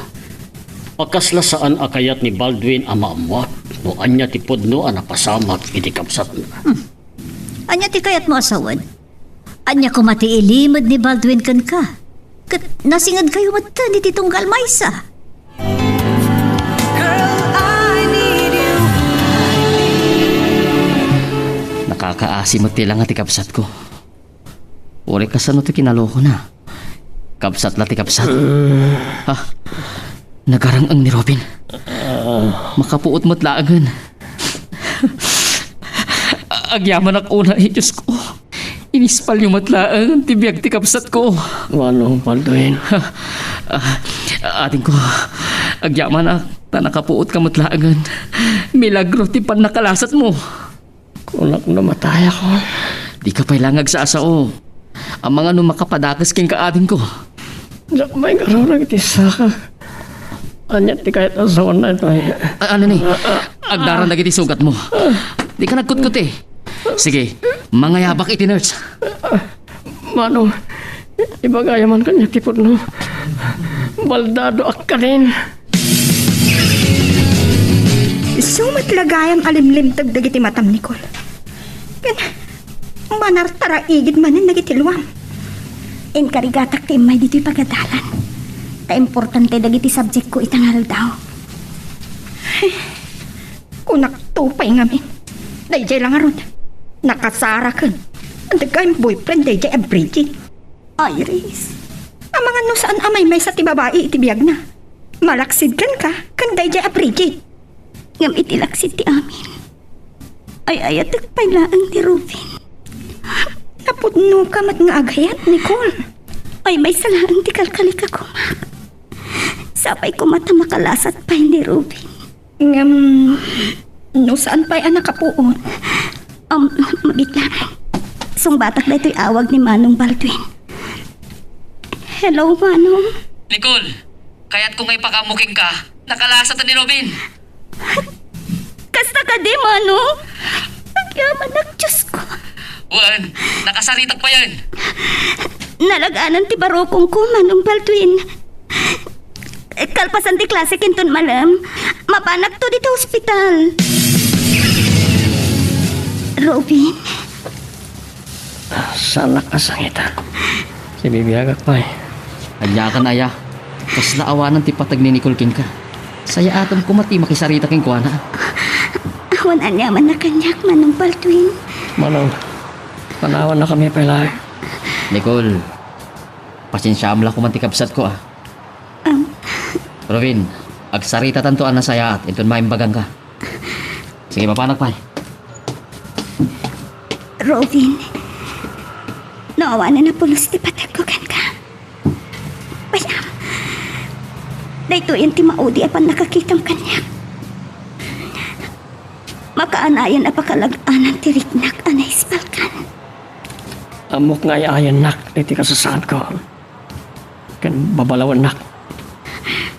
a kasla saan a kayat ni Baldwin a maammuak no ania ti pudno a napasamak iti kabsatna. Hmm. Ania ti kayatmo a sawen? Ania koma ti ilimed ni Baldwin kenka? Ket nasingedkayo metten iti tunggal maysa. Nakakaasi met ti langa ti kabsatko. Uray kasano ti kinalokona? Kabsat la ti kabsat. Ha? Nagarang-ang ni Ruben. Makapuot met laengen. Agyamanak unay, Diosko. Inispalyo met laeng ti biag ti kabsatko. Manong Baldwin. Ah, adingko, agyamanak, ta nakapuotka met laengen. Milagro ti pannakalasatmo. Kunak no matayakon. Dika pay la nga agsasao. Amangan no makapadakes kenka, adingko. Diak maikarurak iti saka. Ania ti kayat a sawen daytoy? A-, ano ni? Agdaran dagiti sugatmo. Dika nagkutkuti. Sige, mangayabak iti nurse. Mano, ibagayam man kaniak ti pudno. Baldado akkanin. Isu met la gayam a limlimteg dagiti matam, Nicole. Ken manartaraigid manen dagiti luam. Inkarigatak ti immay ditoy pagadalan. Ta importante dagiti subjectko ita nga aldaw. Kunakto pay ngamin. Daydiay la ngarud. Nakasaraken. Adda gayam boyfriend daydiay a Bridget. Iris, amangan no saan a maymaysa ti babai iti biagna. Malaksid kenka ken daydiay a Bridget. Ngem iti laksid ti amin, ay-ayatek pay laeng ni Ruben. Napudnoka met nga agayat, Nicole. Ay, maysa laeng ti kalkalikakumak. Sapay koma ta makalasat pay ni Ruben. Ngem, no saan pay a nakapuot? Um, mabitla. Sungbatak daytoy awag ni Manong Baldwin. Hello, Manong. Nicole, kayatko nga ipakaammo kenka. Nakalasat ni Ruben. Kasta kadi, Manong? Agyamanak, Diosko. Wen, nakasaritak payen. Nalag-anan ti barukongko, Manong Baldwin. Kalpasan ti klase inton malem, mapanakto dita ospital. Ruben? Saanak a sangita. Sibibiagak pay. Aniakan aya? Kasla awanan ti pateg ni Nicole kenka. Sayaatem koma ti makisarita kenkuana. Awan aniamanna kaniak, Manong Baldwin. Manong, panawannakami pay laeng. Nicole, pasensiaam la koma ti kabsatko, a. Am. Ruben, agsaritatanto a nasayaat inton maimbagangka. Sige, mapanak pay. Ruben, no awanen a pulos ti pategko kenka, bay-am, daytoyen ti maudi a pannakakitam kaniak. Makaanayan a pakalag-anan ti riknak a naispalkan. Ammok nga ay-ayannak iti kasasaadko. Ken babalawennak.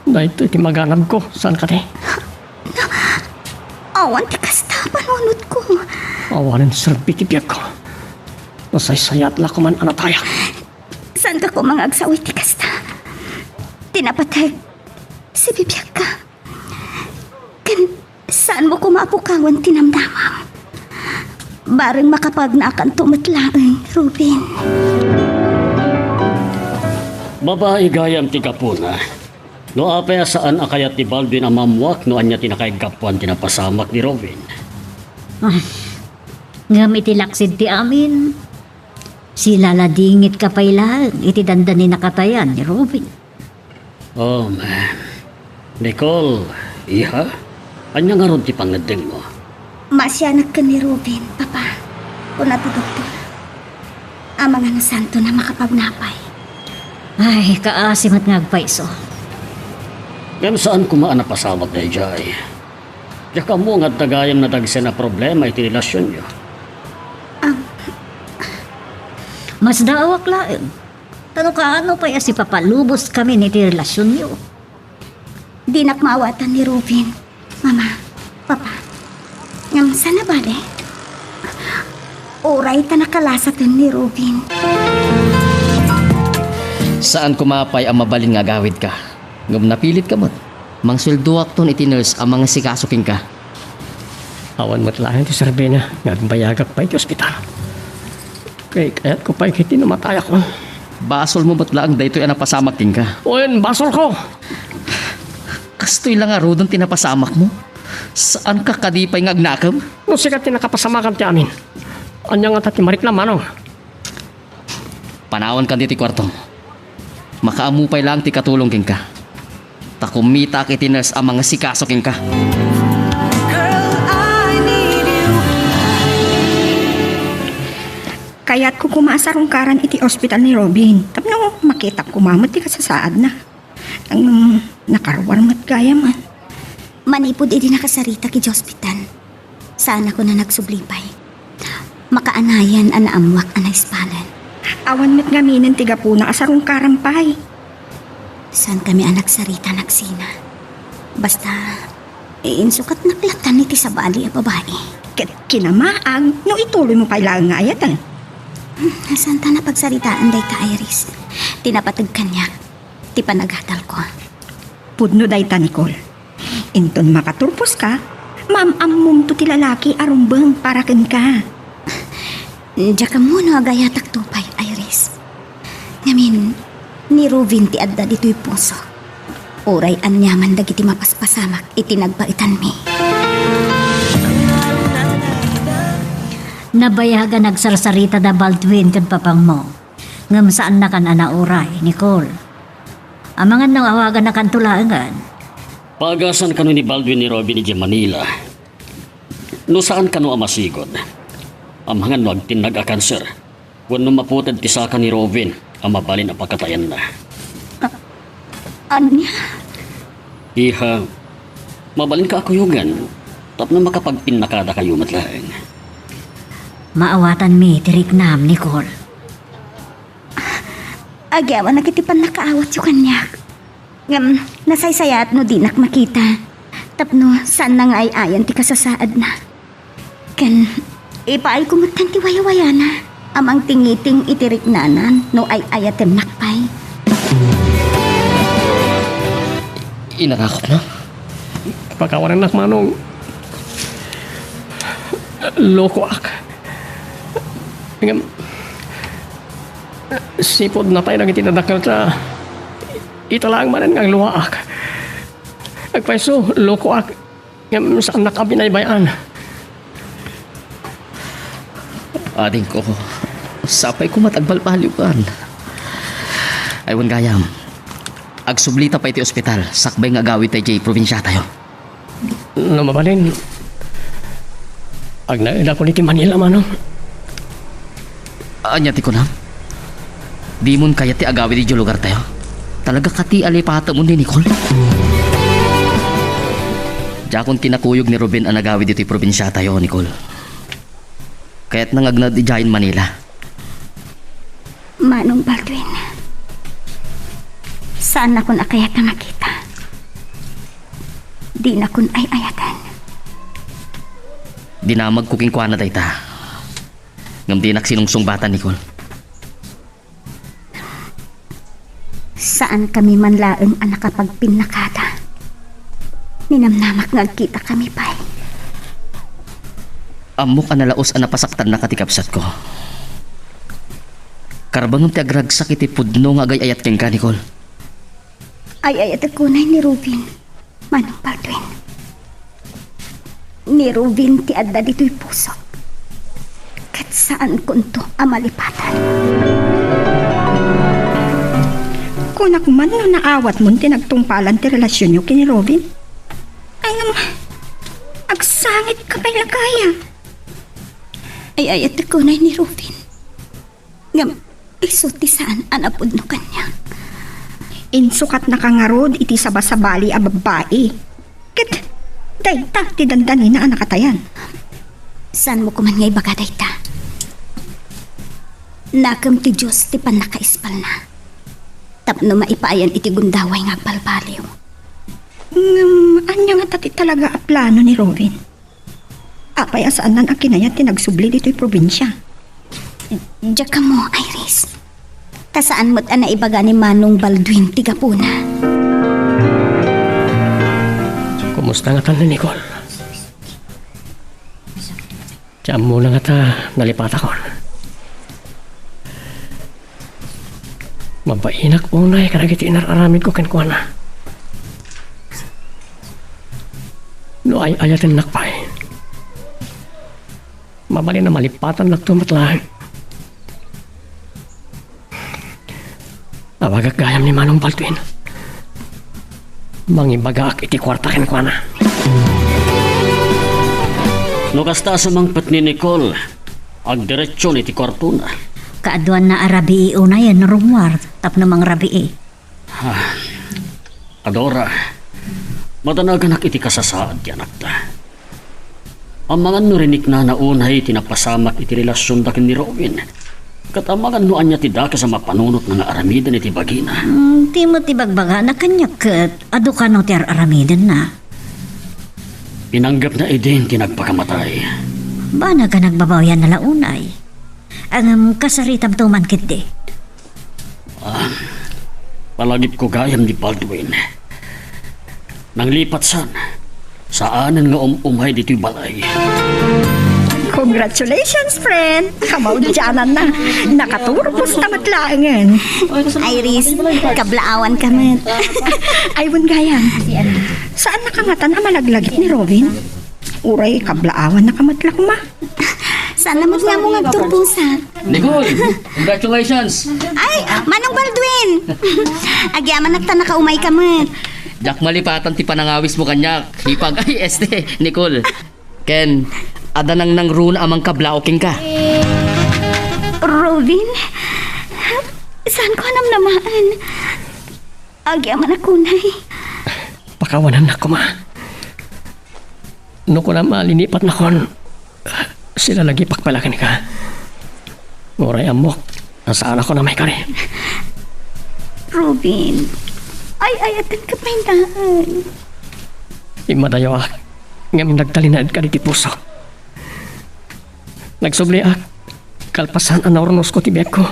Daytoy ti maganabko, saan kadi? Awan ti kas Kasta panunotko. Awanen serbi ti biagko. Nasaysayaat la koman a natayak. Saanka koma nga agsaw iti kasta? Ti napateg, sibibiagka. Ken saanmo koma a pukawen ti namnamam. Bareng makapagnakanto met laeng, Ruben. Babai gayam ti gapuna. No apay a saan a kayat ni Baldwin a maammuak no ania ti nakaiggapuan ti napasamak ni Ruben? Ah, ngem iti laksid ti amin, silaladingitka pay laeng iti dandani nakatayan ni Ruben. Oh, man. Nicole, iha, ania ngarud ti pangngeddengmo? Maasianak ken ni Ruben, Papa. Kuna ti doktor, amangan no saanton a makapagnapay. Ay, kaasi met nga agpayso. Ngem saan koma a napasamak daydiay. Diak ammo nga adda gayam nadagsen a problema iti relasionyo. Am. Masdaawak laeng. Ta no kaano pay a sipapaluboskamin iti relasionyo? Dinak maawatan ni Ruben, Mama, Papa. Ngem saan a bale? Uray ta nakalasaten ni Ruben. Saan koma pay a mabalin nga agawidka. Ngem napilitka met. Mangsueldoakton iti nurse a mangasikaso kenka. Awan met laeng ti serbina nga agbayagak pay iti ospital. Kay kayatko pay ket ti namatayak. Basolmo met laeng daytoy a napasamak kenka. Wen, basolko. Kastoy la ngaruden ti napasamakmo? Saanka kadi pay nga agnakem? No sika ti nakapasamakan ti amin, ania ngata ti mariknam, manong? Panawankan ditoy kuartom. Makaammo pay laeng ti katulong kenka. Ta kummitaak iti nurse a mangasikaso kenka. Kayatko koma a sarungkaran iti ospital ni Ruben tapno makitak koma met ti kasasaadna. Ngem nakaruar met gayam. Manipud idi nakasarita iti ospital, saanakon a nagsubli pay. Makaanayan a naammoak a naispalan. Awan met ngaminen ti gapuna a sarungkaran pay. Saankami a nagsarita, nagsina. Basta, insukatnak latan iti sabali a babai. Ket kinamaag no ituloymo pay laeng nga ayaten. Hmm, saanta a pagsaritaan dayta, Iris. Ti napateg kaniak, ti panagadalko. Pudno dayta, Nicole. Inton makaturposka, maam-ammomto ti lalaki a rumbeng para kenka. Diak ammo no agayatakto pay, Iris. Ngamin, ni Ruben ti adda ditoy pusok. Uray aniaman dagiti mapaspasamak iti nagbaetanmi. Nabayagan a nagsarsarita da Baldwin ken papangmo. Ngem saannakan a nauray, Nicole. Amangan no awaganakanto laengen. Paagasan kano ni Baldwin ni Ruben idiay Manila. No saan kano a masigud, amangan no agtinnag a kanser, wenno maputed ti saka ni Ruben a mabalin a pakatayanna. A-, ania? Iha, mabalinka a kuyogen tapno makapagpinnakadakayo met laeng. Maawatanmi ti riknam, Nicole. Agyawanak iti pannakaawatyo kaniak. Ngem nasaysayaat no dinak makita. Tapno saanna nga ay-ayan ti kasasaadna. Ken ipaayko metten ti wayawayana a mangtingiting iti riknana no ay-ayatennak pay. Inarakopna? Pakawanennak, manong. Lokoak. Ngem, sipud natay dagiti nadakkelta, ita laeng manen nga agluaak. Agpayso, lokoak. Ngem saannak a binaybay-an. Adingko, sapay koma ti agbalbaliwkan. Ay, wen gayam, agsublita pay iti ospital, sakbay nga agawidta idiay probinsiatayo. No mabalin, agnaedakon iti Manila, manong. Ania ti kunam? Dimon kayat ti agawid idiay lugartayo? Talaga kadi a lipatemon ni Nicole? Diakon kinakuyog ni Ruben a nagawid iti probinsiatayo, Nicole. Kayatna nga agnaed idiayen Manila. Manong Baldwin, saannakon a kayat a makita. Dinakon ay-ayaten. Dinamagko kenkuana dayta. Ngem dinak sinungsungbatan, Nicole. Saankami man laeng a nakapagpinnakada. Ninamnamak nga agkitakami pay. Ammok a nalaus a napasaktannaka ti kabsatko. Karbengem ti agragsak iti pudno nga agay-ayat kenka, Nicole. Ay-ayatek unay ni Rubin, Manong Baldwin. Ni Rubin ti adda ditoy pusok. Ket saankonto a malipatan. Kunak man no naawatmon ti nagtungpalan ti relasionyo ken ni Rubin. Ay, ngem, agsangitka pay la gayam. Ay-ayatek unay ni Rubin. Ngem, isu ti saan a napudno kaniak. Insukatnaka ngarud iti sabasabali a babbai. Ket dayta ti dandanina a nakatayan. Saanmo koman nga ibaga dayta? Nakem ti Dios ti pannakaispalna tapno maipayan iti gundaway nga agbalbaliw. Ngem, ania ngata ti talaga a plano ni Rubin? Apay a saannan a kinayat ti nagsubli ditoy probinsia? Diak ammo, Iris. Ta saan met a naibaga ni Manong Baldwin ti gapuna. Kumusta ngatan ni Nicole? Ti ammona ngata nalipatakon. Mabainak unay kadagiti inar-aramidko kenkuana. No ay-ayatennak pay, mabalin a malipatannakto met laeng. Awagak gayam ni Manong Baldwin. Mangibagaak iti kuarta kenkuana. No kasta a sumangpet ni Nicole, agdiretsion iti kuartona. Kaaduanna a rabii unayen, Romuald, tapno mangrabii. Ah, Adora, madanaganak iti kasasaad ti anakta. Amangan no riniknana unay ti napasamak iti relasionda ken ni Rowin. Ket amangan no ania ti dakes a mapanunotna nga aramiden iti bagina. Hmm, ti met ibagbagana kaniak ket adu kano ti ar-aramidenna. Pinanggepna idin ti nagpakamatay. Banag a nagbabawianna la unay. Ngem kasaritamto man ketdi. Ah, palagipko gayam ni Baldwin. Nanglipat san, saanen nga um-umay ditoy balay. Congratulations, friend! Kamaudiananna. Nakaturpos ta met laengen. Iris, kablaawan ka met. Ay, wen gayam. Saannaka ngatan a malaglagip ni Robin? Uray kablaawan na ka met la koma. Saan na met nga mo nga agturposak? Nicole, congratulations! Ay, Manong Baldwin! Agyamanak ta nakaumay ka met. Diak malipatan ti panangawis mo kaniak. Hipag, ay, este, Nicole. Ken, adda nangnangruna a mangkablaaw kenka. Robin, saan ko a namnamaen? Agyamanak unay. Pakawanannak koma. No kunam a linipatnakon, silalagipak pay la kenka. Uray ammok a saanakon a maikari. Robin, ay-ayatenka pay laeng. Immadayoak, ngem nagtalinaedka ditoy pusok. Nagsubliak, kalpasan a naurnosko ti biagko.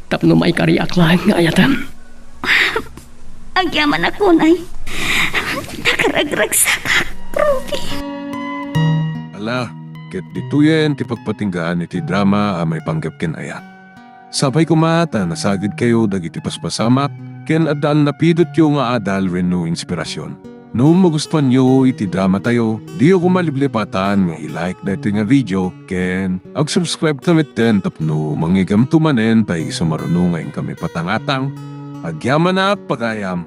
Tapno maikariak laeng nga ayatem. Agyamanak unay. Nakaragragsakak, Ruby. Ala, ket ditoyen ti pagpatinggaan iti drama a maipanggep ken ayat. Sapay koma ta nasagidkayo dagiti paspasamak ken adda a napidotyo nga adal wenno inspirasyon. No magustuanyo iti dramatayo, diyo koma liplipatan nga i-like daytoy nga video ken ag-subscribe ta metten tapno mangngeggamto manen ta isu maruno nga inkami patangatang. Agyamanak pagayam.